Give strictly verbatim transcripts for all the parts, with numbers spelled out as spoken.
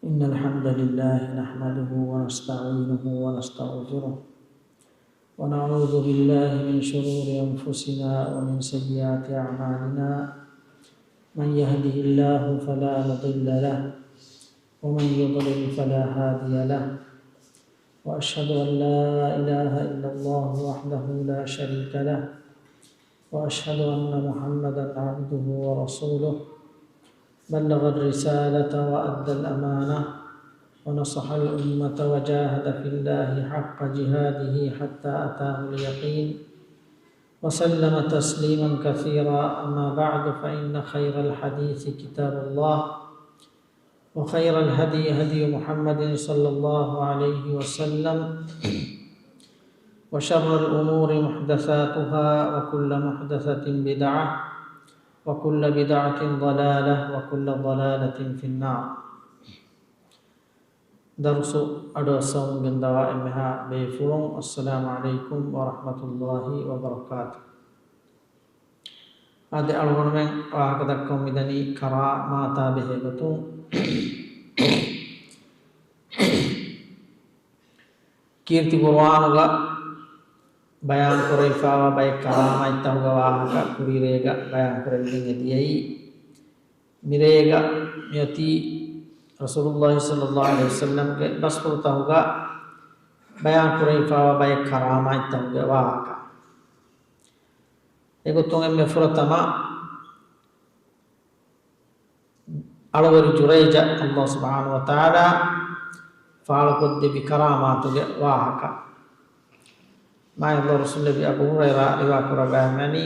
إن الحمد لله نحمده ونستعينه ونستغفره، ونعوذ بالله من شرور أنفسنا ومن سيئات أعمالنا. من يهده الله فلا مضل له، ومن يضلل فلا هادي له، وأشهد أن لا إله إلا الله وحده لا شريك له، وأشهد أن محمدا عبده ورسوله، بلغ الرسالة وأدى الأمانة، ونصح الأمة، وجاهد في الله حق جهاده حتى أتاه اليقين، وسلم تسليما كثيرا. أما بعد، فإن خير الحديث كتاب الله، وخير الهدي هدي محمد صلى الله عليه وسلم، وشر الأمور محدثاتها، وكل محدثة بدعة، وكل بدعة ضلالة، وكل ضلالة في النار. ދަރުސު އަޑުއައްސަވަމުން ގެންދަވާ އެންމެހާ ބޭފުޅުން، އައްސަލާމު ޢަލައިކުމް ވަރަޙްމަތުﷲި ވަބަރަކާތުހު. އަދި އަޅުގަނޑުމެން ވާހަކަ ދައްކަމުން މިދަނީ ކަރާމާތާ ބެހޭ ގޮތުން. ކީރިތި ޤުރުއާނުގަ ބަޔާން ކުރެވިފާވާ ބައެއް ކަރާމާތްތަކުގެ ވާހަކަ ކުރީރޭގަ ބަޔާން ކުރެވިގެން އެދިޔައީ. މިރޭގަ މިއޮތީ ރަސޫލުﷲ ޞައްލަﷲު ޢަލައިހި ވަސައްލަމްގެ ބަސްފުޅުތަކުގަ ބަޔާން ކުރެވިފާވާ ބައެއް ކަރާމާތްތަކުގެ ވާހަކަ. އެގޮތުން އެންމެ ފުރަތަމަ އަޅުވެރި ޖުރައިޖަށް ﷲ ސުބްޙާނަހޫ ވަތަޢާލާ ފާޅުކޮށްދެއްވި ކަރާމާތުގެ ވާހަކަ. މާތް ﷲ ރަސޫލު ނަބީ އަބޫ ހުރައިރާ ރިވާ ކުރައްވައިފިވަނީ،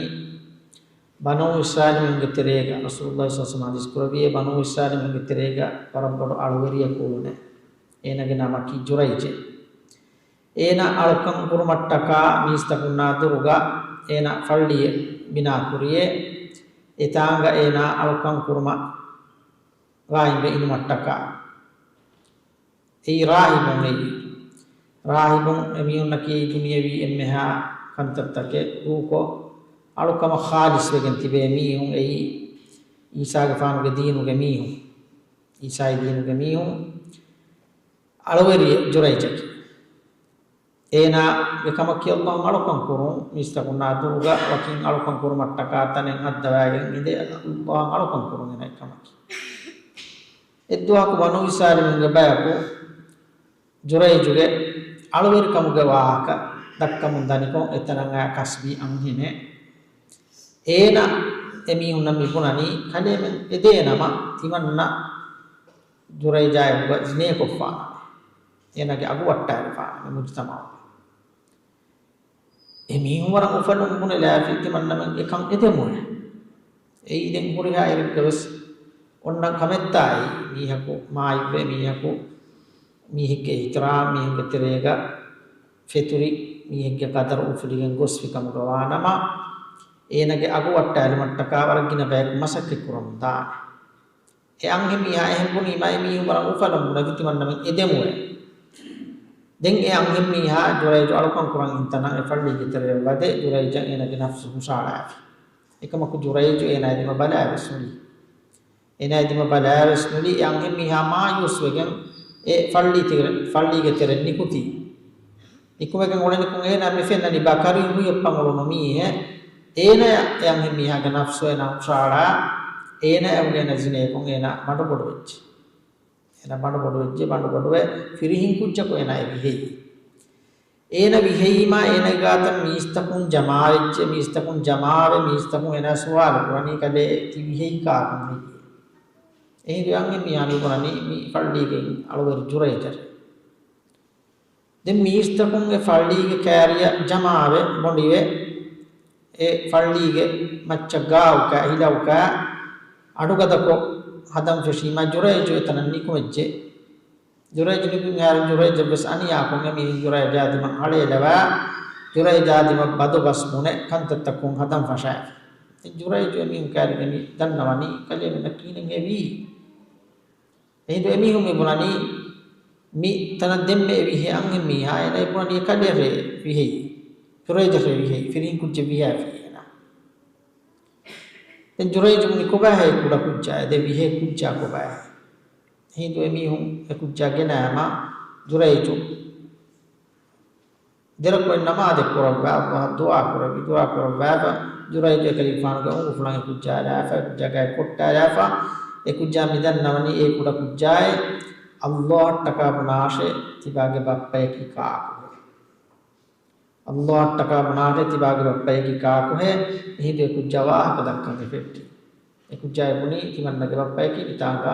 ބަނޫ އިސްރާއީލު މީހުންގެ ތެރޭގަ، ރަސޫލުﷲ ޞައްލަﷲު ޢަލައިހި ވަސައްލަމް ޙަދީޘް ކުރެއްވިއޭ، ބަނޫ އިސްރާއީލު މީހުންގެ ތެރޭގަ ވަރަށް ބޮޑު އަޅުވެރިއެއް އުޅުނޭ. އޭނާގެ ނަމަކީ ޖުރައިޖެއް. އޭނާ އަޅުކަން ކުރުމަށްޓަކާ މީސްތަކުންނާ ދުރުގަ އޭނާ ފައްޅިއެއް ބިނާ ކުރިއޭ. އެތާނގަ އޭނާ އަޅުކަން ކުރުމަށް ގާއިމްވެ އިނުމަށްޓަކާ. އެއީ ރާހިބުން އެއީ. ރާހިބުން އެމީހުންނަކީ ދުނިޔަވީ އެންމެހާ ކަންތައްތަކެއް ދޫކޮށް، އަޅުކަމަށް ޚާލިޞްވެގެން ތިބޭ މީހުން އެއީ. ޢީސާގެފާނުގެ ދީނުގެ މީހުން، ޢީސާއީ ދީނުގެ މީހުން. އަޅުވެރިއެއް ޖުރައިޖަކީ. އޭނާގެ ކަމަކީ ﷲ އަށް އަޅުކަން ކުރުން، މީސްތަކުންނާ ދުރުގަ ވަކިން އަޅުކަން ކުރުމަށްޓަކާ ތަނެއް ހައްދަވައިގެން އިނދެ ﷲ އަށް އަޅުކަން ކުރުން އޭނާގެ ކަމަކީ. އެއްދުވަހަކު ބަނޫ އިސްރާއީލުންގެ ބަޔަކު ޖުރައިޖުގެ އަޅުވެރިކަމުގެ ވާހަކަ ދައްކަމުން ދަނިކޮށް، އެތަނަށް އައި ކަސްބީ އަންހެނެއް. އޭނާ އެމީހުންނަށް މިބުނަނީ، ކަލޭމެން އެދޭނަމަ ތިމަންނަ ޖުރައިޖާއެކުގަ ޒިނޭކޮށްފާނަމޭ. އޭނާގެ އަގު ވައްޓާލިފާނަމޭ މުޖުތަމަޢުގަ. އެމީހުން ވަރަށް އުފަލުން ބުނެލާފި ތިމަންނަމެން އެކަން އެދެމުއޭ. އެއީ ދެން ހުރިހާ އިރެއްގަ ވެސް އޮންނަ ކަމެއްތާއި، މީހަކު މާތްވެ، މީހަކު، މީހެއްގެ އިޙްތިރާމް، މީހެއްގެ ތެރޭގަ ފެތުރި، މީހެއްގެ ޤަދަރު އުފުލިގެން ގޮސްފި ކަމުގަ ވާނަމަ، އޭނާގެ އަގު ވައްޓާލުމަށްޓަކާ ވަރަށް ގިނަ ބަޔަކު މަސައްކަތް ކުރަމުން ދާނެ. އެ އަންހެން މީހާ އެހެން ބުނީމަ، އެމީހުން ވަރަށް އުފަލުން ބުނެފި ތިމަންނަމެން އެދެމުއޭ. ދެން އެ އަންހެން މީހާ ޖުރައިޖު އަޅުކަން ކުރަން އިންތަނަށް އެ ފައްޅީގެ ތެރެއަށް ވަދެ، ޖުރައިޖަށް އޭނާގެ ނަފްސު ހުށައަޅާފި. އެކަމަކު ޖުރައިޖު އޭނާ ދިމަ ބަލާވެސް ނުލީ. އޭނާ ދިމަ ބަލާވެސް ނުލީ. އެ އަންހެން މީހާ މާޔޫސްވެގެން އެ ފައްޅީ ތެރެ، ފައްޅީގެ ތެރެއަށް ނިކުތީ. ނިކުމެގެން އުޅެނިކޮށް އޭނާ މި ފެންނަނީ ބަކަރިން ހުއި އޮއްޕަން އުޅުނު މީހެއް. އޭނާ އެ އަންހެން މީހާގެ ނަފްސު އޭނާ ހުށައަޅާ، އޭނާ އެ އުޅޭނަ ޒިނޭކޮށް އޭނާ ބަނޑުބޮޑުވެއްޖެ. އޭނާ ބަނޑުބޮޑުވެއްޖެ، ބަނޑުބޮޑުވެ ފިރިހިން ކުއްޖަކު އޭނާ އެ ވިހެއީ. އޭނަ ވިހެއީމާ އޭނަގެ ގާތަށް މީސްތަކުން ޖަމާވެއްޖެ، މީސްތަކުން ޖަމާވެ، މީސްތަކުން އޭނާ ސުވާލު ކުރަނީ، ކަލޭ ތި ވިހެއީ ކާކަން ހެއްޔޭ؟ އެހިނދު އެ އަންހެން މީހާ މި ބުނަނީ މި ފައްޅީގެ އަޅުވެރި ޖުރައިޖަށް. ދެން މީސްތަކުން އެ ފައްޅީގެ ކައިރިއަށް ޖަމާވެ ބޮނޑިވެ، އެ ފައްޅީގެ މައްޗަށް ގާއުކާ ހިލައުކާ އަޑުގަދަކޮށް ހަދަން ފެށީމާ ޖުރައިޖު އެތަނަށް ނިކުމެއްޖެ. ޖުރައިޖު ނިކުތް ހާރު ޖުރައިޖަށް ވެސް އަނިޔާކޮށް އެމީހުން ޖުރައިޖާ ދިމަށް ހަޅޭލަވާ، ޖުރައިޖާ ދިމަށް ބަދުބަސް ބުނެ ކަންތައްތައް ކޮށް ހަދަން ފަށާފި. ދެން ޖުރައިޖު އެމީހުން ކައިރިގަ މި ދަންނަވަނީ ކަލޭމެންނަށް ކިހިނެއް އެ ވީ. އެހިނދު އެމީހުން މި ބުނަނީ މި ތަނަށް ދެންމެ އެ ވިހޭ އަންހެން މީހާ އޭނަ އެ ބުނަނީ ކަލޭ ރޭ ވިހެއީ. ޖުރައިޖަށޭ ވިހެއީ. ފިރިހިން ކުއްޖެއް ވިހާފި އޭނާ. ދެން ޖުރައިޖު ބުނި ކޮބާހޭ ކުޑަ ކުއްޖާ ދެ ވިހޭ ކުއްޖާ ކޮބާހޭ؟ އެހިނދު އެމީހުން އެ ކުއްޖާ ގެނައިމަ ޖުރައިޖު ދެރަކުޢަތް ނަމާދެއް ކުރައްވާ، ﷲ އަށް ދުޢާ ކުރެއްވި، ދުޢާ ކުރައްވާފަ، ޖުރައިޖު އެކަލޭގެފާނުގެ އުނގުފުޅަށް އެ ކުއްޖާ އަރާފަ، އެ ކުއްޖާ ގާތް ކޮށްޓާލާފަ، އެ ކުއްޖާ މި ދަންނަވަނީ އެ ކުޑަ ކުއްޖާއޭ، ﷲ އަށްޓަކާ ބުނާށޭ ތިބާގެ ބައްޕަޔަކީ ކާކުހޭ. ﷲ އަށްޓަކާ ބުނާށޭ ތިބާގެ ބައްޕަޔަކީ ކާކުހޭ. އެހިނދު އެ ކުއްޖާ ވާހަކަ ދައްކަން އެ ފެއްޓީ. އެ ކުއްޖާ ބުނީ ތިމަންނަގެ ބައްޕަޔަކީ މިތާނގަ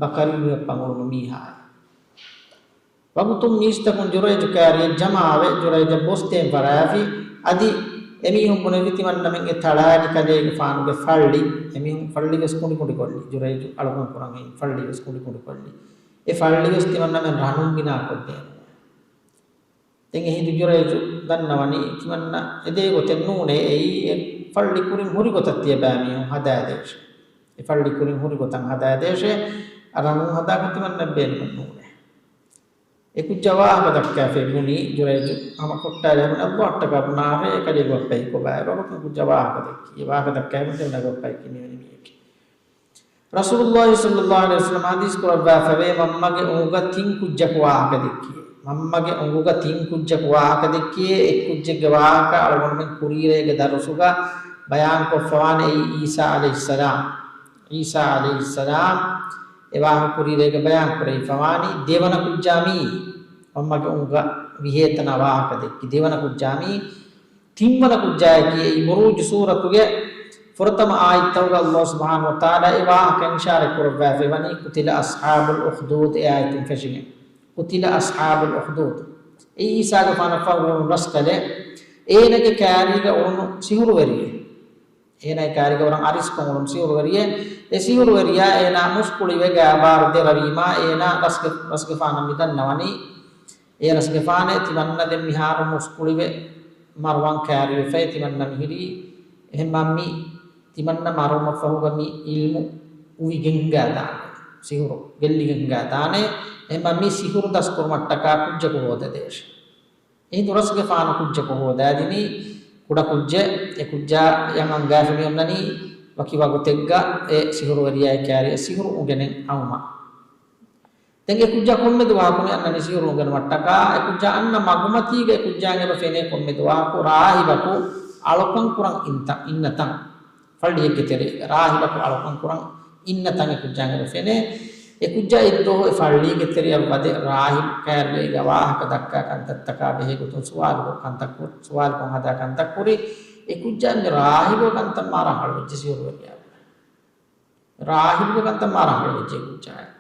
ބަކަރީ މި ބައްޕަ އުޅުނު މީހާއޭ. ވަގުތުން މީސްތަކުން ޖުރައިޖު ކާރިއެއް ޖަމާވެ، ޖުރައިޖަށް ބޮސްދޭން ފަށާފި. އަދި އެމީހުން ބުނެފި ތިމަންނަމެން އެ ތަޅާގި ކަލޭގެފާނުގެ ފައްޅި، އެމީހުން ފައްޅިވެސް ކުނޑިކުނޑިކޮށްލި، ޖުރައިޖު އަޅުކަން ކުރަން ހެން ފައްޅިވެސް ކުނޑިކުނޑިކޮށްލި. އެ ފައްޅިވެސް ތިމަންނަމެން ރަނުން ބިނާކޮށްދޭން. ދެން އެހިނދު ޖުރައިޖު ދަންނަވަނީ ތިމަންނަ އެދޭ ގޮތެއް ނޫނޭ، އެއީ އެ ފައްޅި ކުރިން ހުރި ގޮތަށް ތިޔަބައިމީހުން ހަދާދޭށޭ. އެ ފައްޅި ކުރިން ހުރި ގޮތަށް ހަދާދޭށޭ، ރަނުން ހަދާކަށް ތިމަންނަ ބޭނުމެއް ނޫނޭ. އެ ކުއްޖާ ވާހަކަ ދައްކާފައި ބުނީ ޖުރައިޖު ހަމަ ކޮށްޓާލާ ބުނީ ﷲ އަށްޓަކާ ބުނާށޭ ކަލޭގެ ބައްޕަ ކޮބާ ވަގުތުން ކުއްޖާ ވާހަކަ ދެއްކީ. އެ ވާހަކަ ދައްކާފައި ބުނީ ބައްޕަ ކިނިވެނި މީހެކޭ. ރަސޫލުﷲ ޞައްލަﷲ ޢަލައިހި ވަސައްލަމަ ޙަދީޘް ކުރައްވާފަވޭ، މަންމަގެ އުނގަ ތިން ކުއްޖަކު ވާހަކަ ދެއްކިޔޭ. މަންމަގެ އުނގަ ތިން ކުއްޖަކު ވާހަކަ ދެއްކިޔޭ. އެއް ކުއްޖެއްގެ ވާހަކަ އަޅުގަނޑުމެން ކުރީރޭގެ ދަރުސުގަ ބަޔާންކޮށްފަވާނެ އެއީ ޢީސާ ޢަލައިހިއްސަލާމް. ޢީސާ ޢަލައިހިއްސަލާމް އެ ވާހަކަ ކުރީރޭގަ ބަޔާން ކުރެވިފަވާނީ ދެވަނަ ކުއްޖާ މީ. މަންމަގެ އުނގަ ވިހޭތަނަށް ވާހަކަ ދެއްކި ދެވަނަ ކުއްޖާ މީ. ތިންވަނަ ކުއްޖާއަކީ އެއީ ބުރޫޖު ސޫރަތުގެ ފުރަތަމަ އާޔަތްތަކުގަ ﷲ ސުބްޙާނަހޫ ވަތަޢާލާ އެ ވާހަކަ އިޝާރަތް ކުރައްވާފައިވަނީ، قتل أصحاب الأخدود އެ އާޔަތުން ފެށިގެން. قتل أصحاب الأخدود. އެއީ ޢީސާގެފާނަށްފަހު އުޅުނު ރަސްކަލެއް. އޭނަގެ ކާރީގަ އުޅުނު ސިހުރުވެރިއެއް. އޭނާގެ ކާރީގަ ވަރަށް އަރިސްކޮށް އުޅުނު ސިހުރުވެރިއެއް. އެ ސިހުރުވެރިޔާ އޭނާ މުސްކުޅިވެ ގާބާރު ދެރަވީމާ އޭނާ ރަސްގެ-، ރަސްގެފާނަށް މި ދަންނަވަނީ. އޭ ރަސްގެފާނޭ، ތިމަންނަ ދެން މިހާރު މުސްކުޅިވެ މަރުވާން ކާރިވެފައި ތިމަންނަ މިހިރީ. އެހެންމަ މި ތިމަންނަ މަރުވުމަށްފަހުގަ މި ޢިލްމު އުވިގެން ހިނގާދާނެ. ސިހުރު ގެއްލިގެން ހިނގާދާނެ. އެހެންމަ މި ސިހުރު ދަސްކުރުމަށްޓަކާ ކުއްޖަކު ހޯދަދޭށޭ. އެހިނދު ރަސްގެފާނު ކުއްޖަކު ހޯދާދިނީ ކުޑަ ކުއްޖެއް. އެ ކުއްޖާ އަންގާފަ މި އޮންނަނީ ވަކި ވަގުތެއްގަ އެ ސިހުރުވެރިޔާގެ ކާރިއަށް ސިހުރު އުނގެނެން އައުމަށް. ދެން އެ ކުއްޖާ ކޮންމެ ދުވަހަކު މި އަންނަނީ ސިހުރު އުނގެނުމަށްޓަކާ. އެ ކުއްޖާ އަންނަ މަގުމަތީގަ އެ ކުއްޖާއަށް އެބަ ފެނޭ ކޮންމެ ދުވަހަކު ރާހިބަކު އަޅުކަން ކުރަން އިންތަ-، އިންނަތަން. ފައްޅިއެއްގެ ތެރޭގަ ރާހިބަކު އަޅުކަން ކުރަން އިންނަތަން އެ ކުއްޖާއަށް އެބަ ފެނޭ. އެ ކުއްޖާ އެއްދުވަހު އެ ފައްޅީގެ ތެރެއަށް ވަދެ ރާހިބު ކާރިއަށް ވާހަކަ ދައްކާ ކަންތައްތަކާ ބެހޭ ގޮތުން ސުވާލުކޮށް ކަންތައް ކުރި، ސުވާލުކޮށް ހަދާ ކަންތައް ކުރި. އެ ކުއްޖާ މި ރާހިބު ކަންތައް މާ ރަނގަޅުވެއްޖެ ސިހުރުވެރިޔާ. ރާހިބުގެ ކަންތައް މާ ރަނގަޅުވެއްޖެ ކުއްޖާއަށް.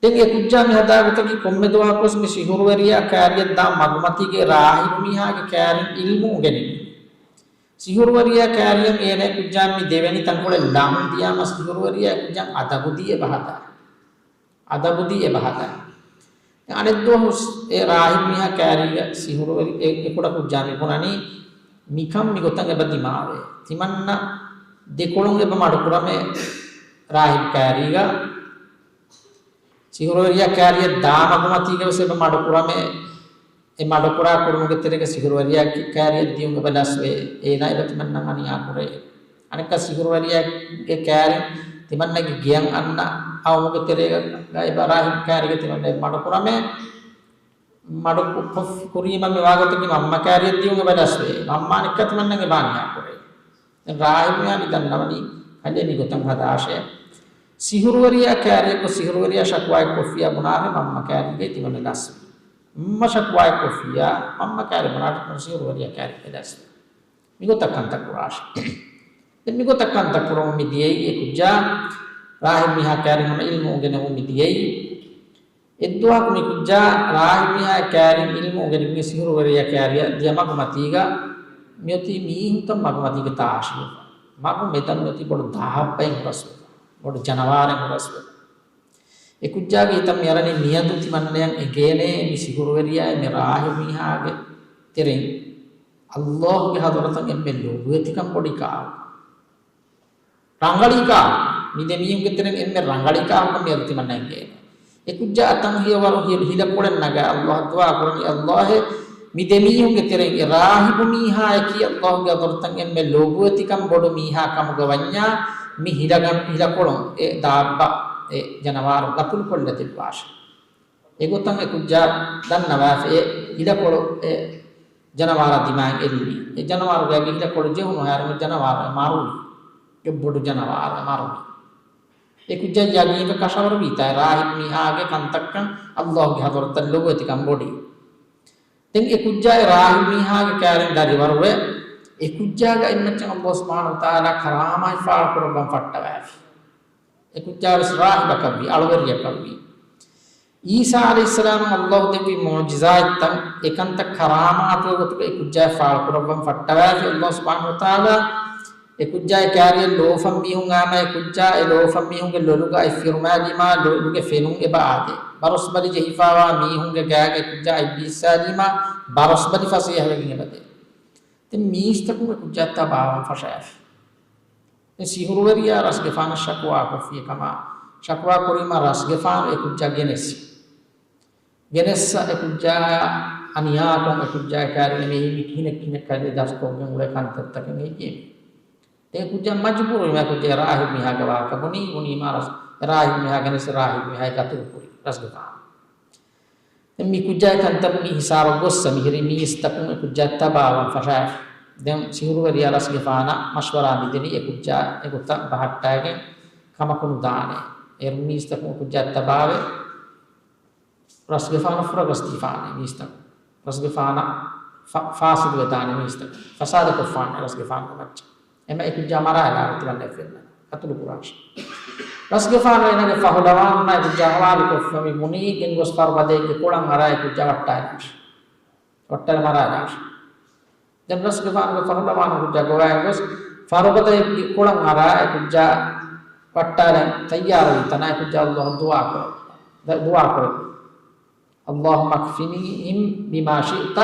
ދެން އެ ކުއްޖާ މި ހަދާ ގޮތަކީ ކޮންމެ ދުވަހަކުވެސް މި ސިހުރުވެރިޔާ ކާރިއަށް ދާ މަގުމަތީގެ ރާހިބު މީހާގެ ކާރިން ޢިލްމު އުނގެނިން. ސިހުރުވެރިޔާ ކާރިއަށް އޭނަ އެ ކުއްޖާ މި ދެވެނި ތަންކޮޅެއް ލަހުން ދިޔާމަ ސިހުރުވެރިޔާ އެ ކުއްޖާ އަދަބުދީ އެބަ ހަދާ. އަދަބުދީ އެބަ ހަދާ. އަނެއްދުވަހު އެ ރާހިބު މީހާ ކާރީގަ ސިހުރުވެރި އެ، އެ ކުޑަ ކުއްޖާ މި ބުނަނީ މިކަން މިގޮތަށް އެބަ ދިމާވޭ. ތިމަންނަ ދެކޮޅުން އެބަ މަޑުކުރަމޭ ރާހިބު ކާރީގަ. ސިހުރުވެރިޔާ ކާރިއަށް ދާ މަގުމަތީގަވެސް އެބަ މަޑުކުރަމޭ. އެ މަޑުކުރާ ކުރުމުގެ ތެރޭގަ ސިހުރުވެރިޔާ ކި-، ކާރިއަށް ދިޔުން އެބަ ލަސްވޭ. އޭނާ އެބަ ތިމަންނަ އަނިޔާ ކުރޭ. އަނެއްކާ ސިހުރުވެރިޔާގެ ކާރިން ތިމަންނަގެ ގެޔަށް އަންނަ އައުމުގެ ތެރޭގަ އެބަ ރާހިބު ކާރީގަ ތިމަންނަ އެބަ މަޑުކުރަމޭ. މަޑު ކު-، ކޮށް ކުރީމަ މި ވާގޮތަކީ މަންމަ ކާރިއަށް ދިޔުން އެބަ ލަސްވޭ. މަންމާ އަނެއްކާ ތިމަންނަގެ ބާނިޔާ ކުރޭ. ދެން ރާހިބު މި ދަންނަވަނީ ކަލޭ މިގޮތަށް ހަދާށޭ. ސިހުރުވެރިޔާ ކާރިއަކު ސިހުރުވެރިޔާ ޝަކުވާއެއް ކޮށްފިޔާ ބުނާށޭ މަންމަ ކާރީގައި ތިމަންނަ ލަސްވީ. މަންމަ ޝަކުވާއެއް ކޮށްފިޔާ މަންމަ ކާރި ބުނާށޭ ސިހުރުވެރިޔާ ކާރީގައި ލަސްވީ. މިގޮތަށް ކަންތައް ކުރާށޭ. ދެން މިގޮތަށް ކަންތައް ކުރަމުން މި ދިޔައީ އެ ކުއްޖާ ރާހިބު މީހާ ކާރިން ހަމަ ޢިލްމު އުނގެނެމުން މި ދިޔައީ. އެއްދުވަހަކު މި ކުއްޖާ ރާހިބު މީހާ ކާރިން ޢިލްމު އުނގެނިގެން ސިހުރުވެރިޔާ ކާރިއަށް ދިޔަ މަގުމަތީގަ މިއޮތީ މީހުންތައް މަގުމަތީގަ ތާށިވެފަ. މަގު މެދަށް މިއޮތީ ބޮޑު ދާއްބައިން ހުރަސްވެފަ. ބޮޑު ޖަނަވާރެއް ހުރަސްވެފަ. އެ ކުއްޖާގެ ހިތަށް މިއަރަނީ މިއަދު ތިމަންނަޔަށް އެނގޭނޭ މި ސިހުރުވެރިޔާއާއި މި ރާހިބު މީހާގެ ތެރެއިން ﷲ ގެ ޙަޟްރަތަށް އެންމެ ލޯބިވެތިކަން ބޮޑީ ކާކު. ރަނގަޅީ ކާކު. މި ދެ މީހުންގެ ތެރެއިން އެންމެ ރަނގަޅީ ކާކުކަން މިއަދު ތިމަންނަޔަށް އެނގޭނެ. އެ ކުއްޖާ އަތަން ހިޔަވަރު ހި-، ހިލަކޮޅެއް ނަގާ ﷲ އަށް ދުޢާ ކުރަނީ، ﷲ އޭ، މި ދެ މީހުންގެ ތެރެއިން އެ ރާހިބު މީހާއަކީ ﷲ ގެ ޙަޟްރަތަށް އެންމެ ލޯބިވެތިކަން ބޮޑު މީހާ ކަމުގަ ވަންޏާ މި ހިލަގަން، ހިލަކޮޅުން އެ ދާއްބަ އެ ޖަނަވާރު ގަތުލުކޮށްލަދެއްވާށޭ. އެގޮތަށް އެ ކުއްޖާ ދަންނަވާފަ އެ އިލަކޮޅު އެ ޖަނަވާރާ ދިމާއިން އެއްލި. އެ ޖަނަވާރުގައި އިލަކޮޅު ޖެހުނު ހާއިރު ޖަނަވާރު އެ މަރުވި. އެ ބޮޑު ޖަނަވާރު އެ މަރުވި. އެ ކުއްޖާ ޔަގީންވެ ކަށަވަރުވީތާ އެ ރާހިބް މީހާގެ ކަންތައްކަން އައްލާހުގެ ޙަޟްރަތަށް ލޮބުވެތިކަން ބޮޑީ. ދެން އެ ކުއްޖާ އެ ރާހިބް މީހާގެ ކާރިން ދަރިވަރުވެ، އެ ކުއްޖާގެ އަތްމައްޗަށް އައްލާހު ސުބްޙާނަހޫ ވަތަޢާލާ ކަރާމާތް ފާޅުކުރައްވަން ފައްޓަވާފި. އެ ކުއްޖާ ވެސް ރާހިބަކަށްވީ، އަޅުވެރިޔަކަށްވީ. އީސާ ޢަލައިހިއްސަލާމަށް އައްލާހު ދެއްވި މުޢުޖިޒާތްތައް އެކަންތައް ކަރާމާތުގެ ގޮތުގައި އެ ކުއްޖާ ފާޅުކުރައްވަން ފައްޓަވާފި. އައްލާހު ސުބްޙާނަހޫ ވަތަޢާލާ އެ ކުއްޖާ އެ ކާރިއަށް ލޯފަން މީހުން އާމާ އެ ކުއްޖާ އެ ލޯފަން މީހުންގެ ލޮލުގަ އަތް ފިރުމާލީމާ ލޮލުގެ ފެނުން އެބަ އާދޭ. ބަރޮސްބަލި ޖެހިފާވާ މީހުންގެ ގާގަ އެ ކުއްޖާ އަތް ބީއްސާލީމާ ބަރޮސްބަލި ފަސޭހަވެގެން އެބަދޭ. ދެން މީސްތަކުން އެ ކުއްޖާ ތަބާވަން ފަށާފި. ދެން ސިހުރުވެރިޔާ ރަސްގެފާނަށް ޝަކުވާކޮށްފި އެކަމާ، ޝަކުވާ ކުރީމާ ރަސްގެފާނު އެ ކުއްޖާ ގެނެސް. ގެނެއްސަ އެ ކުއްޖާ އަނިޔާކޮށް އެ ކުއްޖާ ކާރި އެމީ މި ކިހިނެއް ކިހިނެއް ކަލޭ ދަސްކޮށްގެން އުޅޭ ކަންތައްތަކެއް ހެއްޔޭ؟ ދެން ކުއްޖާ މަޖުބޫރުވީމާ ކުއްޖާ ރާހިބް މީހާގެ ވާހަކަ ބުނީ، ބުނީމާ ރަސް-، ރާހިބް މީހާ ގެނެސް ރާހިބް މީހާ ގަތުލު ކުރީ ރަސްގެފާނު. ދެން މި ކުއްޖާ ކަންތައް މި ހިސާބަށް ގޮއްސަ މިހިރީ މީސްތަކުން އެ ކުއްޖާ ތަބާވަން ފަށާފި. ދެން ސިހުރުވެރިޔާ ރަސްގެފާނަށް މަޝްވަރާ މިދެނީ އެ ކުއްޖާ އެގޮތަށް ބަހައްޓާގެން ކަމަކު ނުދާނެ. އޭރު މީސްތަކުން އެ ކުއްޖާ ތަބާވެ، ރަސްގެފާނަށް ފުރަގަސްދީފާނެ މީސްތަކުން. ރަސްގެފާނަށް ފަ-، ފާސިދުވެދާނެ މީސްތަކުން. ފަސާދަކޮށްފާނެ ރަސްގެފާނުގެ މައްޗަށް. އެމަ އެ ކުއްޖާ މަރާލާ ތިމަންނަ އެފެންނަ ގަތުލު ކުރާށޭ. ރަސްގެފާނު އޭނާގެ ފަހުލަވާނުންނާ އެ ކުއްޖާ ހަވާލުކޮށްފަ މި ބުނީ ގެންގޮސް ފަރުބަދައެއްގެ ކޮޅަށް އަރާ އެ ކުއްޖާ ވައްޓާލާށޭ. ވައްޓާލަ މަރާލާށޭ. ދެން ރަސްގެފާނުގެ ފަހުލަވާނު ކުއްޖާ ގޮވާގެން ގޮސް ފަރުބަދައެއްގެ ކޮޅަށް އަރާ އެ ކުއްޖާ ވައްޓާލަން ތައްޔާރުވި ތަނާ އެ ކުއްޖާ އައްލާހަށް ދުޢާ ކުރެއްވި. ދުޢާ ކުރެއްވި. اللهم اكفنيهم بما شئت،